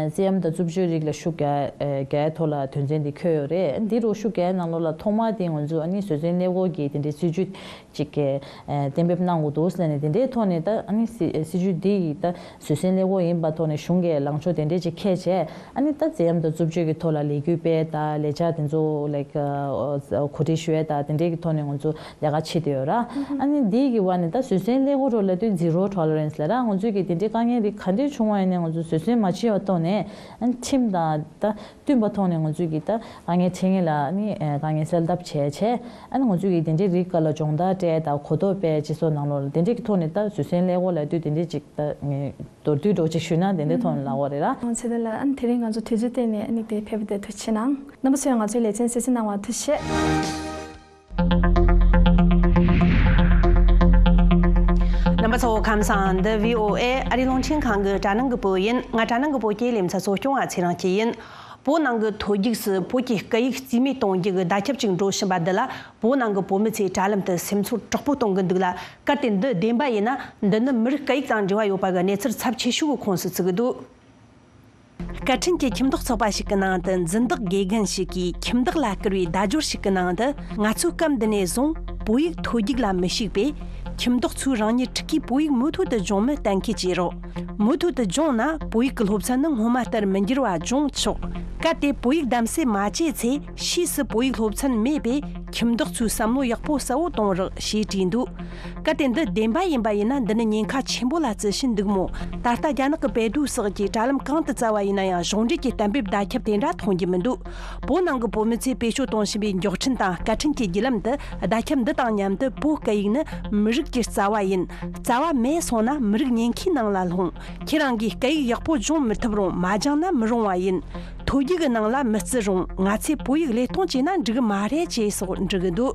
བཙན་གཡེམ་དང་རྩུབ་སྤྱོད་རིགས་ལ་ཤུགས་རྒྱག་ཨ་རྒྱག་ཐོག་ལ་དོན་ཚན་དེ་འཁོད་ཡོད་རེད། འདི་རུ་ཤུགས་རྒྱག་ནང་ལོགས་ལ་ཐོག་མ་དེ་ང་ཚོ་ཨ་ནི་བཟོད་བསྲན་ཀླད་ཀོར་གྱི་དེ་འདྲའི་སྲིད་ཇུས་ཅིག་གི་ཨ་གཏན་འབེབས་གནང་དགོས་འདུག་ཟེར་ནས། དེ་འདྲའི་ཐོག་ནས་ད་ཨ་ནི་སྲིད་སྲིད་ཇུས་འདི་ཡི་ད་བཟོད་བསྲན་ཀླད་ཀོར་ཡིན་པ་ཐོག་ནས་གཞུང་གི་ལངས་ཕྱོགས་དེ་འདྲའི་ཅིག་འཁྱེར་བྱས། ཨ་ནི་ད་བཙན་གཡེམ་དང་རྩུབ་སྤྱོད་ཀྱི་ཐོག་ལ་ལས་འགུལ་སྤེལ་དང་། ལས་འཆར་དེ་ཚོ་ལའིཀ་ཨ་གོ་སྒྲིག་ཞུ་ཡག་དང་དེ་འདྲའི་གི་ཐོག་ནས་ང་ཚོ་ལས་ཀ་བྱེད་བསྡད་ཡོད་ར། ཨ་ནི་འདི་གི་བར་ནས་ད་བཟོད་བསྲན་ཀླད་ཀོར་ལབ་དུས་Zero Tolerance ལབ་ར། ང་ཚོས་ཀྱི་དེ་འདྲའི་དཀའ་ངལ་རིགས་ག་འདྲའི་བྱུང་བ་ཡིན་ནའི་ང་ཚོ་བཟོད་བསྲན་མ་བྱས་པ་ཐོག་ནས། ཨ་ནི་ཁྲིམས་དང་ད་བསྟུན་པ་ཐོག་ནས་ང་ཚོས་ཀྱི་ད་དཀའ་ངལ་འཕྲད་མཁན་ལ་ཨ་ནི་ཨ་དཀའ་ངལ་སེལ་ཐབས་བྱས་བྱས། ཨ་ནི་ང་ཚོས་ཀྱི་དེ་འདྲའི་རིགས་སྒང་ལ་སྦྱོང་བརྡར་སྤྲད་དང་གོ་རྟོགས་སྤེལ་བྱས་སོགས་ནང་ལོགས་ལ། དེ་འདྲའི་གི་ཐོག་ནས་ད་བཟོད་བསྲན་ཀླད་ཀོར་ལབ་དུས་དེ་འདྲའི་ཅིག་ད་ངས་མདོར་བསྡུས་འདྲ་བོ་ཅིག་ཞུས་ན་དེ་འདྲའི་ཐོག་ནས་ལབ་དགོས་རེད་ར། ཚེ་བརྟན་ལགས། ཨ་ནི་དེ་རིང་ང་ཚོ་དུས་ཚོད་བཏོན་ནས་ཨ་ནི་དེ་ཕེབས་པ་དེ་ཐུགས་རྗེ་ཆེ་གནང་། རྣམ་པ་ཚོས་ང་ཚོའི་ལེ་ཚན་གསན་གཟིགས་གནང་བར་ཐུགས་རྗེ་ཆེ། རྣམ་པ་ཚོ་ཁམས་བཟང་། འདི་བྷི་ཨོ་ཨེ་ཨ་རིའི་རླུང་འཕྲིན་ཁང་གི་དྲ་ནང་གི་བོད་ཡིན། ང་དྲ་ནང་གི་བོད་སྐད་ལེ་ཚན་གཙོ་སྐྱོང་བ་ཚེ་རིང་སྐྱིད་ཡིན། བོད་ནང་གི་མཐོ་རྒྱུགས་སུ་བོད་ཀྱི་སྐད་ཡིག་རྩིས་མེད་གཏོང་རྒྱུ་གི་བརྡ་ཁྱབ་ཅིག་འགྲོ་བཞིན་པ་འདི་ལ། བོད་ནང་གི་བོད་མི་ཚོས་དྲ་ལམ་དུ་སེམས་ཚོར་དྲག་པོ་གཏོང་གི་འདུག་ལ། གལ་ཏེ་འདི་བདེན་པ་ཡིན་ན། འདི་ནི་མི་རིགས་སྐད་ཡིག་དང་འབྲེལ་བ་ཡོད་པ་གི་གནས་ཚུལ་ཚབས་ཆེ་ཤོས་ཀྱི་ཁོངས་སུ་ཚུད་ཀྱི་འདུག། སྐད་འཕྲིན་གྱི་ཁྱིམ་ཐོག་ཚོགས་པ་ཞིག་གི་ནང་དུ་འཛིན་བདག་དགེ་རྒན་ཞིག་གིས་ཁྱིམ་བདག་ལ་བསྐུར་བའི་བརྡ་སྦྱོར་ཞིག་གི་ནང་དུ། ང་ཚོས་སྐབས་འདི་ནས་བཟུང་བོད་ཡིག་མཐོ་རྒྱུགས་ལ་མི་ཞུགས་པས། ཁྱིམ་ཐོག་ཚོས་རང་ཉིད་ཕྲུ་གུས་བོད་ཡིག་མུ་མཐུད་དུ་སྦྱོང་མིན་གཏན་འཁེལ་བྱེད་རོགས། མུ་མཐུད་དུ་སྦྱོང་ན་བོད་ཡིག་གི་སློབ་ཚན་ནི་སྔོན་མ་ལྟར་མི་འགྱུར་བ་སྦྱོང་ཆོག། གལ་ཏེ་བོད་ཡིག་གདམ་གསེས་མ་བྱས་ཚེ། ཕྱིས་སུ་བོད་ཡིག་སློབ་ཚན་མེད་པས། ཁྱིམ་བདག་ཚོས་བསམ་བློ་ཡག་པོ་གསལ་བོ་གཏོང་རོགས་ཞེས་བྲིས་འདུག། གལ་ཏེ་འདི་བདེན་པ་ཡིན་པ་ཡིན་ན། འདི་ནི་ཉེན་ཁ་ཆེན་པོ་ལ་བརྩི་བཞིན་འདུག་མོད། ད་ལྟ་རྒྱ་ནག་གི་པེ་ཏུའུ་སོགས་ཀྱི་དྲ་ལམ་གང་དུ་བཙལ་བ་ཡིན་ན་ཡང་། གཞུང་འབྲེལ་གྱི་གཏན་འབེབས་བརྡ་ཁྱབ་དེ་འདྲ་མཐོང་རྒྱུ་མི་འདུག། བོད་ནང་གི་བོད་མི་ཚོས་བེད་སྤྱོད་གཏོང་བཞིན་པའི་མགྱོགས་འཕྲིན་དང་སྐད་འཕྲིན་གྱི་བརྒྱུད་ལམ་དུ། བརྡ་ཁྱབ་འདི་དང་མཉམ་དུ། བོད་སྐད་ཡིག་ནི་མི་རིགས་ཀྱི་རྩ་བ་ཡིན། རྩ་བ་མེད་སོང་ན་མི་རིགས་ཉེན་ཁའི་ནང་ལ་ལྷུང་། ཁྱེད་རང་གིས་སྐད་ཡིག་ཡག་པོ་སྦྱོང་མི་ཐུབ་རུང་། མ་སྦྱངས་ན་མི་རུང་བ་ཡིན། མཐོ་རྒྱུགས་ཀྱི་ནང་ལ་མི་བརྩི་རུང་། ང་ཚོས་བོད་ཡིག་ལས་གཏོང་བྱས་ན་འགྲིག་གི་མ་རེད་ཅེས་སོགས་འབྲི་གི་འདུག།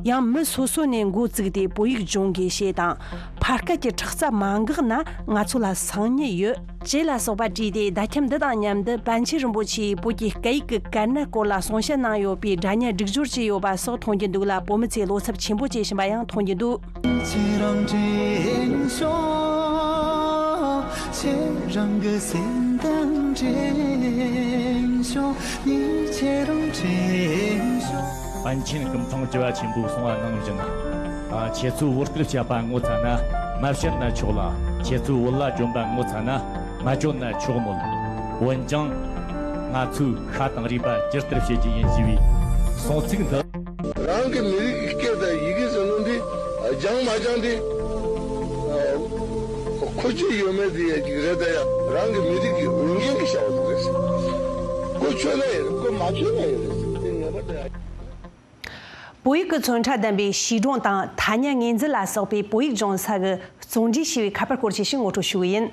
ཡང་མི་སོ་སོ་ནས་འགོ་བཙུགས་ཏེ་བོད་ཡིག་སྦྱོང་དགོས་ཞེས་དང་། ཕ་སྐད་ཀྱི་ཁྲག་རྩ་མ་འགགས་ན་ང་ཚོ་ལ་སང་ཉིན་ཡོད། ཅེས་ལ་སོགས་པ་བྲིས་ཏེ། བརྡ་ཁྱབ་འདི་དང་མཉམ་དུ་པཎ་ཆེན་རིན་པོ་ཆེས་བོད་ཀྱི་སྐད་ཡིག་གི་གལ་གནད་སྐོར་ལ་གསུང་བཤད་གནང་ཡོད་པའི་སྒྲ་སྙན་སྒྲིག་སྦྱོར་བྱས་ཡོད་པ་སོགས་མཐོང་རྒྱུ་འདུག་ལ། བོད་མི་ཚོས་བློ་འཚབ་ཆེན་པོ་བྱེད་བཞིན་པ་ཡང་མཐོང་རྒྱུ་འདུག། ཁྱེད་རང་དྲན་ཤོག་ཁྱེད་རང་གི་སེམས་དང་དྲན་ཤོག་ཉིད་ཁྱེད་རང་དྲན་ཤོག་པཎ་ཆེན་སྐུ་ཕྲེང་བཅུ་བ་ཆེན་པོས་གསུངས་པ་ནང་བཞིན། ཁྱེད་ཚོས་བོད་སྐད་བཤད་པ་ངོ་ཚ་ན་མ་བཤད་ན་ཆོག་ལ། ཁྱེད་ཚོས་བོད་ལྭ་གྱོན་པ་ངོ་ཚ་ན་མ་གྱོན་ན་ཆོག་མོད། འོན་ཀྱང་ང་ཚོས་ཤ་དང་རུས་པ་ཇི་ལྟར་བྱེད་ཀྱི་ཡིན་ཞེས་པའི་གསུང་ཚིག་འདི། རང་གི་མི་རིགས་ཀྱི་སྐད་དང་ཡི་གེ་ཟེར་ནོ་འདི་སྦྱང་མ་སྦྱང་དེ་ཁོ་ཅི་ཡོད་མེད་དེ་ཡ་ཅིག་རེད། ད་ཡ་རང་གི་མི་རིགས་ཀྱི་འོས་འགན་གྱི་བྱ་བ་ཟིག་རེད། ཁོ་ཆོད་ན་ཡོད་རེད། ཁོ་མ་ཆོད་ན་ཡོད་རེད། དེ་ངེས་པར་དུ་ཡ། བོད་ཡིག་གི་མཚོན་ཁྲ་ལྡན་པའི་བྱིས་སྒྲུང་དང་ཐ་སྙད་ངོས་འཛིན་ལ་སོགས་པའི་བོད་ཡིག་སྦྱོང་ས་གི་བརྩོན་འགྲུས་ཞེས་པའི་ཁ་པར་སྐོར་ཞིག་ཞིག་ངོ་སྤྲོད་ཞུ་གི་ཡིན།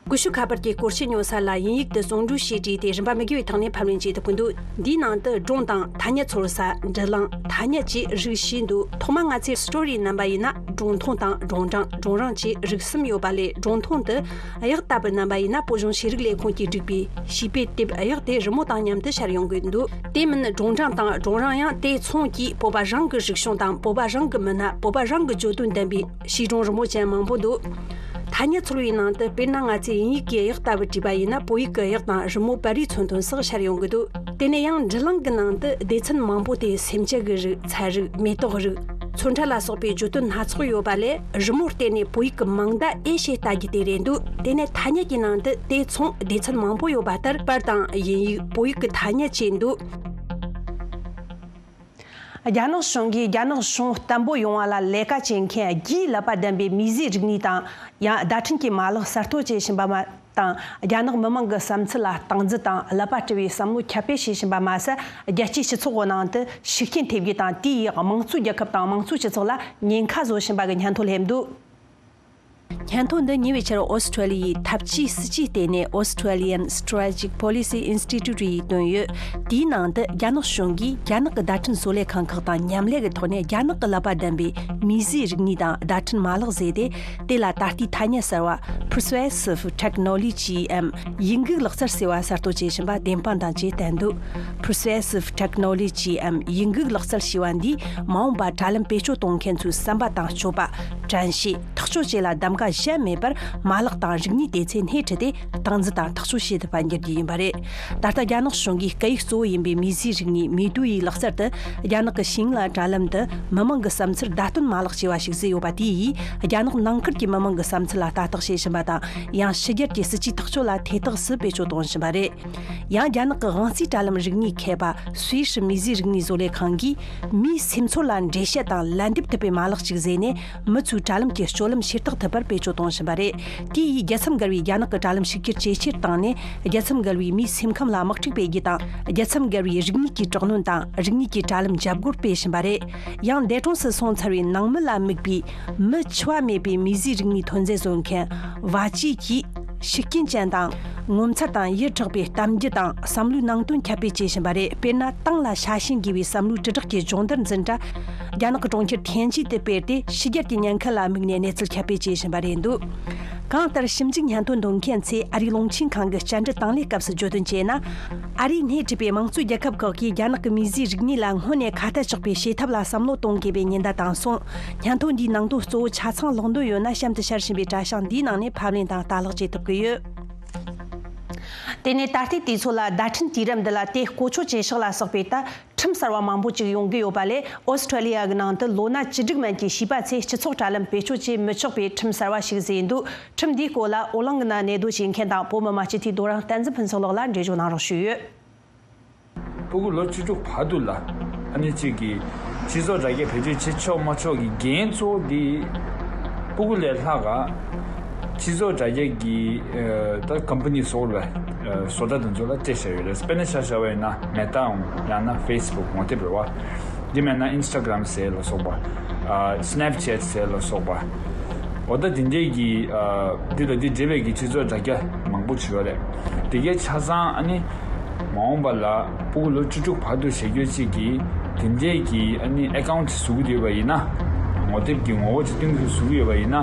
ཀུ་ཤུ་ཁ་པར་གྱི་སྐོར་ཞིག་ཉོ་ས་ལ་དབྱིན་ཡིག་ཏུ་བརྩོན་འགྲུས་ཞེས་བྲིས་ཏེ་རིན་པ་མི་དགོས་པའི་ཐོག་ནས་ཕབ་ལེན་བྱེད་ཐུབ་ཀྱི་འདུག། འདིའི་ནང་དུ་སྒྲུང་དང་ཐ་སྙད་ཚོར་ས། འབྲི་ལམ། ཐ་སྙད་བཅས་རིགས་བཞི་འདུག། ཐོག་མར་ང་ཚོས་སི་ཊོ་རི་བསྣམས་པ་ཡིན་ན། སྒྲུང་ཐུང་དང་སྒྲུང་སྦྲང་། སྒྲུང་རིང་བཅས་རིགས་གསུམ་ཡོད་པ་ལས། སྒྲུང་ཐུང་དུ་གཡག་ལྟ་བུ་བསྣམས་པ་ཡིན་ན། བོད་གཞུང་ཤེས་རིག་ལས་ཁུངས་ཀྱིས་བསྒྲིགས་པའི་བྱིས་པའི་དེབ་གཡག་དེ་རི་མོ་དང་མཉམ་དུ་ཤར་ཡོང་གི་འདུག། དེ་མིན་སྒྲུང་སྦྲང་དང་སྒྲུང་རིང་ཡང་དེ་མཚུངས་ཀྱིས་བོད་པ་རང་གི་རིག་གཞུང་དང་། བོད་པ་རང་གི་མི་སྣ། བོད་པ་རང་གི་བརྗོད་དོན་ལྡན་པའི་བྱིས་སྒྲུང་རི་མོ་ཅན་མང་པོ་འདུག། ཐ་སྙད་ཚོར་བའི་ནང་དུ་དཔེར་ན་ང་ཚོས་དབྱིན་ཡིག་གི་གཡག་ལྟ་བུ་བྲིས་པ་ཡིན་ན། བོད་ཡིག་གི་གཡག་དང་རི་མོ་པར་རིས་མཚོན་དོན་སོགས་ཤར་ཡོང་གི་འདུག། དེ་ནས་ཡང་འབྲི་ལམ་གྱི་ནང་དུ་སྡེ་ཚན་མང་པོ་སྟེ། སེམས་ཅན་གྱི་རིགས། ཚན་རིག་མེ་ཏོག་རིགས། ཚོན་ཁྲ་ལ་སོགས་པའི་བརྗོད་དོན་སྣ་ཚོགས་ཡོད་པ་ལས། རི་མོར་བརྟེན་ནས་བོད་ཡིག་གི་མིང་བརྡ་ཨེ་ཤེས་ལྟ་རྒྱུ་དེ་རེད་འདུག། དེ་ནས་ཐ་སྙད་ཀྱི་ནང་དུ་དེ་མཚུངས་སྡེ་ཚན་མང་པོ་ཡོད་པ་ལྟར། པར་དང་དབྱིན་ཡིག། བོད་ཡིག་གི་ཐ་སྙད་བཅས་འདུག། རྒྱ་ནག་གཞུང་གིས་རྒྱ་ནག་གཞུང་བརྟན་པོ་ཡོང་བ་ལ་ལས་ཀ་བྱེད་མཁན་རྒྱུའི་ཀླད་པ་ལྡན་པའི་མིས་བཟོས་རིག་ནུས་དང་ཡང་བརྡ་འཕྲིན་གྱི་མ་ལག་གསར་གཏོད་བྱེད་བཞིན་པ་མ་དང་། རྒྱ་ནག་མི་མང་གི་བསམ་ཚུལ་ལ་སྟངས་འཛིན་དང་ཀླད་པ་དཀྲི་བའི་བསམ་བློ་ཁྱབ་སྤེལ་བྱེད་བཞིན་པ་མ་ཟད། རྒྱལ་སྤྱིའི་སྤྱི་ཚོགས་ཀྱི་ནང་དུ་ཤུགས་རྐྱེན་ཐེབས་རྒྱུ་དང་། དེ་ཡིས་དམངས་གཙོའི་རྒྱལ་ཁབ་དང་དམངས་གཙོའི་སྤྱི་ཚོགས་ལ་ཉེན་ཁ་བཟོ་བཞིན་པ་གི་སྙན་ཐོ་སླེབས་འདུག་སྙན་ཐོ་འདི་ཉེ་བའི་ཆར་ཨོ་སི་ཁྲུ་ལི་ཡའི་འཐབ་ཇུས་སྲིད་ཇུས་ལྟེ་གནས་Australian Strategic Policy Institute ཡིས་བཏོན་ཡོད། དེའི་ནང་དུ་རྒྱ་ནག་གཞུང་གིས་རྒྱ་ནག་གི་བརྡ་འཕྲིན་བཟོ་ལས་ཁང་ཁག་དང་མཉམ་ལས་ཀྱི་ཐོག་ནས་རྒྱ་ནག་གི་ཀླད་པ་ལྡན་པའི་མིས་བཟོས་རིག་ནུས་དང་བརྡ་འཕྲིན་མ་ལག་བཟོས་ཏེ། དེ་ལ་ད་ལྟའི་ཐ་སྙད་གསར་བ་Persuasive Technology འམ་ཡིད་འགུག་ལག་རྩལ་ཟེར་བ་གསར་གཏོད་བྱེད་བཞིན་པ་བདེན་དཔང་དང་བཅས་བསྟན་འདུག Persuasive Technology འམ་ཡིད་འགུག་ལག་རྩལ་ཞེས་པ་འདིས་མ་འོངས་པར་དྲ་ལམ་བེད་སྤྱོད་གཏོང་མཁན་ཚོའི་བསམ་པ་དང་སྤྱོད་པ། དྲན་ཤེས། ཐག་གཅོད་བཅས་ལ་གདམ་ག་གཞན་མེད་པར་མ་ལག་དང་རིག་ནུས་དེ་ཚོས་སྣེ་ཁྲིད་དེ་སྟངས་འཛིན་དང་ཐག་གཅོད་བྱེད་ཐུབ་པ་འགྱུར་རྒྱུ་ཡིན་པ་རེད། ད་ལྟ་རྒྱ་ནག་གཞུང་གིས་སྐད་ཡིག་གཙོ་བོ་ཡིན་པའི་མིས་བཟོས་རིག་ནུས་མི་ཏུའུ་ཡི་ལག་རྩལ་དུ་རྒྱ་ནག་གི་ཞིང་ལ་དྲ་ལམ་དུ་མི་མང་གི་བསམ་ཚུལ་བརྡ་སྟོན་མ་ལག་ཅེས་པ་ཞིག་བཟོས་ཡོད་པ། དེ་ཡིས་རྒྱ་ནག་ནང་ཁུལ་གྱི་མི་མང་གི་བསམ་ཚུལ་ལ་ལྟ་རྟོག་བྱེད་བཞིན་པ་དང་། ཡང་ཕྱི་རྒྱལ་གྱི་སྲིད་ཇུས་ཐག་གཅོད་ལ་ཐེ་གཏོགས་སུ་བེད་སྤྱོད་གཏོང་བཞིན་པ་རེད། ཡང་རྒྱ་ནག་གི་དབང་རྩའི་དྲ་ལམ་རིག་ནུས་མཁས་པ་སུའི་ཧྲི་མིས་བཟོས་རིག་ནུས་བཟོ་ལས་ཁང་གིས། མིའི་སེམས་ཚོར་ལ་འགྲེལ་བཤད་དང་ལན་འདེབས་ཐུབ་པའི་མ་ལག་ཅིག་བཟོས་ནས། མི་ཚོའི་དྲ་ལམ་གྱི་སྤྱོད་ལམ་ཤེས་རྟོགས་ཐུབ་པར་བེད་སྤྱོད་གཏོང་བཞིན་པ་རེད། དེ་ཡིས་རྒྱལ་མཚམས་བརྒལ་བའི་རྒྱ་ནག་གི་དྲ་ལམ་ཤུགས་རྒྱུར་ཇེ་ཆེར་བཏང་ནས། རྒྱལ་མཚམས་བརྒལ་བའི་མིའི་སེམས་ཁམས་ལ་དམག་འཁྲུག་སྤེལ་རྒྱུ་དང་། རྒྱལ་མཚམས་བརྒལ་བའི་རིག་ནུས་ཀྱི་དྲག་གནོན་དང་། རིག་ནུས་ཀྱི་དྲ་ལམ་འཇབ་རྒོལ་སྤེལ་བཞིན་པ་རེད། ཡང་འདས་གྲོངས་སུ་སོང་ཚར་བའི་ནང་མི་ལ་དམིགས་པའི་མི་འཆི་བ་མེད་པའི་མིས་བཟོས་རིག་ནུས་ཐོན་རྫས་བཟོ་མཁན་ཝ་ཅི་གིས། ཤུགས་རྐྱེན་ཅན་དང་། ངོ་མཚར་དང་ཡིད་འཕྲོག་པའི་གཏམ་རྒྱུད་དང་བསམ་བློའི་ནང་དོན་ཁྱབ་སྤེལ་བྱེད་བཞིན་པ་རེད། དཔེར་ན། ཏང་ལ་ཤ་ཞེན་དགོས་པའི་བསམ་བློའི་དྲིལ་བསྒྲགས་ཀྱི་སྦྱོང་བརྡར་འཛིན་གྲྭ་རྒྱ་ནག་གི་གྲོང་ཁྱེར་ཐེན་ཅིན་དུ་སྤེལ་ཏེ། ཕྱི་རྒྱལ་གྱི་ཉེན་ཁ་ལ་དམིགས་ནས་གནས་ཚུལ་ཁྱབ་སྤེལ་བྱེད་བཞིན་པ་རེད་འདུག་གང་ལྟར། ཞིབ་འཇུག་སྙན་ཐོ་འདོན་མཁན་ཚོས་ཨ་རིའི་རླུང་འཕྲིན་ཁང་གི་བཅར་འདྲི་དང་ལེན་སྐབས་སུ་བརྗོད་དོན་བྱས་ན། ཨ་རིས་སྣེ་ཁྲིད་པའི་དམངས་གཙོའི་རྒྱལ་ཁབ་ཁག་གིས་རྒྱ་ནག་གི་མིས་བཟོས་རིག་ནུས་ལ་སྔོན་ནས་ཁ་གཏད་གཅོག་པའི་བྱེད་ཐབས་ལ་བསམ་བློ་གཏོང་དགོས་པའི་ཉེན་བརྡ་བཏང་སོང་། སྙན་ཐོ་འདིའི་ནང་དོན་གཙོ་བོ་ཆ་ཚང་ཀློག་འདོད་ཡོད་ན། གཤམ་དུ་ཤར་བཞིན་པའི་དྲ་བྱང་འདིའི་ནང་ནས་ཕབ་ལེན་དང་ལྟ་ཀློག་བྱེད་ཐུབ་ཀྱི་ཡོད། དེ་ནས་ད་ལྟའི་དུས་ཚོད་ལ་བརྡ་འཕྲིན་དུས་རབས་འདི་ལ་དེ་གོ་ཆོད་ཅན་ཞིག་ལ་སོགས་པའི་ད་ཁྲིམས་གསར་བ་མང་པོ་ཅིག་ཡོང་གི་ཡོད་པ་ལས། ཨོ་སི་ཁྲུ་ལི་ཡ་གི་ནང་དུ་ལོ་ན་བཅུ་དྲུག་མན་གྱི་བྱིས་པ་ཚོས་སྤྱི་ཚོགས་དྲ་ལམ་བེད་སྤྱོད་བྱེད་མི་ཆོག་པའི་ཁྲིམས་གསར་བ་ཞིག་བཟོས་འདུག་ཁྲིམས་འདིའི་སྐོར་ལ་ཨོ་གླིང་གི་ནང་གནས་སྡོད་བྱེད་མཁན་དང་བོད་མི་མང་སྤྱི་འཐུས་རྡོ་རིང་བསྟན་འཛིན་ཕུན་ཚོགས་ལགས་ལ་འགྲེལ་བརྗོད་གནང་རོགས་ཞུས་ཡོད། སྤུ་གུ་ལོ་བཅུ་དྲུག་བར་དུ་ལ་ཨ་ནི་གཅིག་གི་སྤྱི་ཚོགས་དྲ་རྒྱ་བེད་སྤྱོད་བྱེད་ཆོག་མ་ཆོག་གི་འགན་གཙོ་བོ་འདི་སྤུ་གུ་ལས་ལྷག་ག་སྤྱི་ཚོགས་དྲ་རྒྱ་གི་ད་ཀམ་པ་ནི་སོགས་ལ་བཟོ་གྲྭ་དེ་ཚོ་ལ་སྤྲད་བཞག་ཡོད་རེད། དཔེར་ན་ཆ་བཞག་པ་ཡིན་ན་མེ་ཏའམ་ཡང་ན་ཕེ་སི་བུག་ངོ་དེབ་རེད་བ། འདི་མེད་ན་ཨིན་སི་ཊ་གྷ་རམ་ཟེར་ལ་སོགས་པ། སི་ནེབ་ཅེ་ཊི་ཟེར་ལ་སོགས་པ། འོ་ད་དེ་འདྲས་ཀྱི་འདི་དང་འདི་འདྲས་པའི་གི་སྤྱི་ཚོགས་དྲ་རྒྱ་མང་པོ་བྱུང་བ་རེད། དེ་གའི་ཆ་ཚང་ཨ་ནི་མ་འོངས་པ་ལ་སྤུ་གུ་ལོ་བཅུ་དྲུག་བར་དུ་བྱེད་རྒྱུ་གཅིག་གིས་དེ་འདྲས་ཀྱི་ཨ་ནི་ཨེ་ཀའུན་ཊི་བཟོ་གི་ཡོད་པ་ཡིན་ན། ངོ་དེབ་ཀྱི་ངོ་བོ་ཅིག་སྟོན་གི་བཟོ་གི་ཡོད་པ་ཡིན་ན།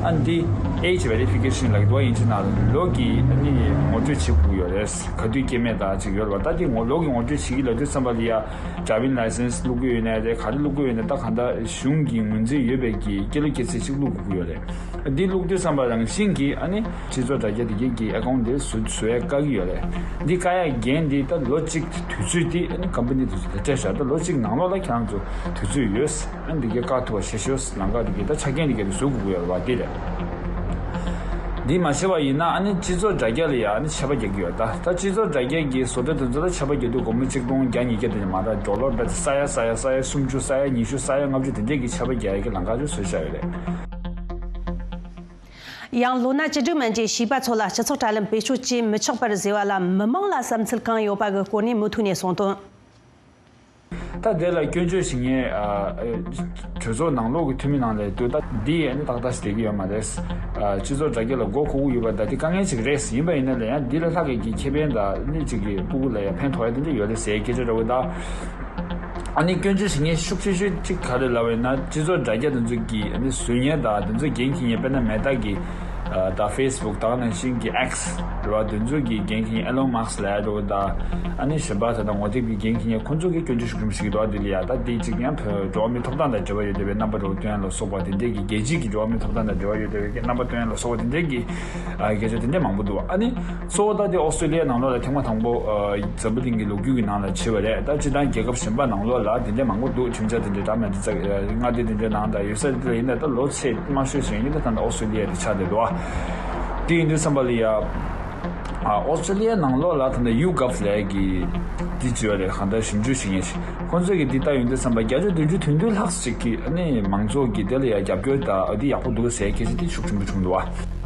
ཨ་འདི་age verification ལབ་ཀྱི་འདུག་ཨིན་ཇི་ནང་ལོ་གི་ཨ་ནི་ངོ་སྤྲོད་བྱེད་དགོས་ཡོད་རེད། ག་དུས་སྐྱེས་མེད་དང་ཅིག་ཡོད་རེད་བ། ད་འདི་ངོ་ལོ་གི་ངོ་སྤྲོད་བྱེད་ཀྱི་ལབ་དུས་ཙམ་པ་ལ་ཡ། ཌ་རའི་ཝིང་ལའི་སེན་སི་བླུག་གི་ཡོད་ནའི་རེད། ག་རེ་བླུག་གི་ཡོད་ནའི་ད་གང་ལྟར་གཞུང་གི་ངོས་འཛིན་ཡོད་པའི་གི་སྐྱེས་ལོ་སྐྱེས་ཚེས་གཅིག་བླུག་དགོས་ཀྱི་ཡོད་རེད། འདི་བླུག་དུས་ཙམ་པ་རང་བཞིན་གྱིས་ཨ་ནི་སྤྱི་ཚོགས་དྲ་རྒྱ་དེ་གའི་གི་ཨེ་ཀའུན་ཊི་དེ་བཟོ་བཟོ་ཡ་བཀག་གི་ཡོད་རེད། འདི་བཀག་ཡ་འགན་འདི་ད་ལོ་གཅིག་དུས་ཚོད་དེ་ཨ་ནི་ཀམ་པ་ནི་དེ་ཚོ་ལ་སྤྲད་བཞག་ད་ལོ་གཅིག་ནང་ལོགས་ལ་ཁྱེད་རང་ཚོ་དུས་ཚོད་ཡོད། ཨ་ནི་འདི་གའི་བཀག་ཐུབ་པ་བྱེད་ཤོག་ལམ་ཁ་འདི་གའི་ད་ཆ་རྐྱེན་འདི་གའི་བཟོ་དགོས་ཀྱི་ཡོད་རེད་བ། འདི་རེད། འདི་མ་བྱས་པ་ཡིན་ན་ཨ་ནི་སྤྱི་ཚོགས་དྲ་རྒྱ་ལ་ཡ་ཨ་ནི་ཆད་པ་རྒྱག་གི་ཡོད། ད་ད་སྤྱི་ཚོགས་དྲ་རྒྱ་གི་བཟོ་གྲྭ་དེ་ཚོ་ལ་ཆད་པ་རྒྱག་དུས་སྒོར་མོ་གཅིག་སྟོང་བརྒྱ་ཉིས་བརྒྱ་དེ་འདྲ་མ་རག་ཌོ་ལར་བེད་ས་ཡ་ས་ཡ་ས་ཡ་སུམ་ཅུ་ས་ཡ་ཉི་ཤུ་ས་ཡ་ལྔ་བཅུ་དེ་འདྲས་ཀྱི་ཆད་པ་རྒྱག་ཡ་གི་ལམ་ཁ་ཚོ་བཟོས་བཞག་ཡོད་རེད། ཡང་ལོ་ན་བཅུ་དྲུག་མན་གྱི་བྱིས་པ་ཚོ་ལ་སྤྱི་ཚོགས་དྲ་ལམ་བེད་སྤྱོད་བྱེད་མི་ཆོག་པར་བཟོས་པ་ལ་མི་མང་ལ་བསམ་ཚུལ་གང་ཡོད་པ་གི་སྐོར་ནས་མུ་མཐུད་ནས་གསུངས་དོན། ད་དེ་ལ་སྐྱོན་བརྗོད་བྱེད་མཁན་གྲོས་ཚོགས་ནང་ལོགས་ཀྱི་འཐུས་མི་ནང་ལ་འདུག་ད་འདི་ཡང་ནི་ཏག་ཏག་ཞིག་བསྡད་ཀྱི་ཡོད་མ་རེད། སྤྱི་ཚོགས་དྲ་རྒྱ་ལ་མགོ་འཁོར་གྱི་ཡོད་པ་ད་འདི་དཀའ་ངལ་ཅིག་རེད། ཡིན་པ་ཡིན་ན་ལས་ཡང་འདི་ལས་ལྷག་གི་ཁེ་ཕན་དང་ནི་ཅིག་གི་སྤུ་གུ་ལ་ཡང་ཕན་ཐོགས་ཡ་དེ་འདྲ་ཡོད་རེད་ཟེར་སྐད་ཆ་འདྲ་བོ་ད། ཨ་ནི་སྐྱོན་བརྗོད་བྱེད་མཁན་ཤུགས་ཆེ་ཤོས་ཅིག་ག་རེ་ལབ་པ་ཡིན་ན་སྤྱི་ཚོགས་དྲ་རྒྱ་དེ་ཚོ་གི་ཨ་ནི་བཟོ་མཁན་དང་དེ་ཚོ་འགན་འཁྱེར་མཁན་དཔེར་ན་མེ་ཏཱ་གི་ད་ཕེ་སི་བུག་དང་ནང་བཞིན་གྱི་ཨེག་སི་རེད་བ། དེ་ཚོ་གི་འགན་འཁྱེར་མཁན་ཨེ་ལོན་མཱ་སི་ལབ་ཡ་འདྲ་བོ་དང་། ཨ་ནི་གཞན་པ་ད་ལྟ་ངོ་དེབ་ཀྱི་འགན་འཁྱེར་མཁན་ཁོང་ཚོ་གིས་སྐྱོན་བརྗོད་ཤུགས་ཆེན་པོ་ཞིག་འདུག་ཨ་འདི་ལ་ཡ་ད་འདི་གཅིག་ཡང་བོད་འགྲོ་བ་མིའི་ཐོབ་ཐང་དང་འབྲེལ་བ་ཡོད་བསྡད་པའི་རྣམ་པ་འདྲ་བོ་སྟོན་ཡ་ལ་སོགས་པ་དེ་འདྲས་ཀྱི་རྒྱལ་སྤྱིའི་གི་འགྲོ་བ་མིའི་ཐོབ་ཐང་དང་འབྲེལ་བ་ཡོད་བསྡད་པའི་གི་རྣམ་པ་སྟོན་ཡ་ལ་སོགས་པ་དེ་འདྲས་ཀྱི་སྐད་ཆ་དེ་འདྲས་མང་པོ་འདུག་ཨ་ནི་གཙོ་བོ་ད་འདི་ཨོ་སི་ཀྲི་ལི་ཡ་ནང་ལོགས་ལ་ཐེངས་མ་དང་པོ་འཛམ་བུ་གླིང་གི་ལོ་རྒྱུས་ཀྱི་ནང་ལ་བྱས་པ་རེད། ད་སྤྱིར་བཏང་རྒྱལ་ཁབ་གཞན་པ་ནང་ལོགས་ལ་དེ་འདྲས་མང་པོ་འདུག་ཁྲིམས་འཆར་དེ་འདྲས་འདྲ་མིན་འདི་ཚོ་མངའ་སྡེ་དེ་འདྲས་ནང་དང་ཡོད་ས་དེ་ལ་ཡིན་ན་ད་ལོ་ཚད་དམའ་ཤོས་ཤིག་ཡིན་ན་ད་ལྟ་ཨོ་སི་ཀྲི་ལི་ཡ་དེ་ཆགས་བསྡད་འདུག་ཨ་དེ་ཡིན་དུས་ཙམ་པ་ལ་ཡ། ཨ་ཨོ་སི་ཀྲི་ལི་ཡའི་ནང་ལོགས་ལ་ད་ལྟ་ཡུ་གབ་ལབ་ཀྱི་འདི་བརྗོད་རེད། གང་ལྟར་ཞིབ་འཇུག་བྱེད་མཁན་ཞིག་ཁོང་ཚོས་ཀྱི་འདི་ལྟ་ཡོང་དུས་ཙམ་པ་བརྒྱ་ཆ་བདུན་ཅུ་དོན་བདུན་ལྷག་ཅིག་གིས་ཨ་ནི་མང་ཚོགས་ཀྱིས་དེ་ལ་ཡ་རྒྱབ་སྐྱོར་དང་འདི་ཡག་པོ་འདུག་ཟེར་མཁན་ཞིག་འདི་ཤུགས་ཆེན་པོ་བྱུང་འདུག་བ།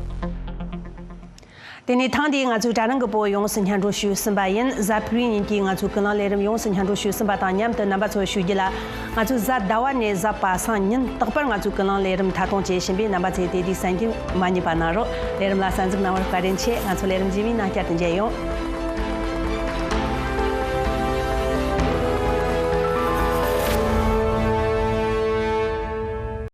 དེ་ནས་ཐེངས་འདིའི་ང་ཚོའི་དྲ་རིང་གི་པོ་ཡོངས་སུ་སྙན་སྒྲོན་ཞུས་ཟིན་པ་ཡིན། གཟའ་ཕུར་བུའི་ཉིན་གྱི་ང་ཚོའི་ཀུན་གླེང་ལས་རིམ་ཡོངས་སུ་སྙན་སྒྲོན་ཞུས་ཟིན་པ་དང་མཉམ་དུ་རྣམ་པ་ཚོར་ཞུ་རྒྱུ་ལ། ང་ཚོས་གཟའ་ཟླ་བ་ནས་གཟའ་པ་སངས་ཉིན་རྟག་པར་ང་ཚོའི་ཀུན་གླེང་ལས་རིམ་མཐའ་གཏོང་བྱེད་བཞིན་པས། རྣམ་པ་ཚོས་དེ་དུས་གསན་རྒྱུ་མ་བསྙེལ་བ་གནང་རོགས། ལས་རིམ་ལ་གསན་གཟིགས་གནང་བར་བཀའ་དྲིན་ཆེ། ང་ཚོ་ལས་རིམ་རྗེས་མའི་ནང་བསྐྱར་དུ་མཇལ་ཡོང་།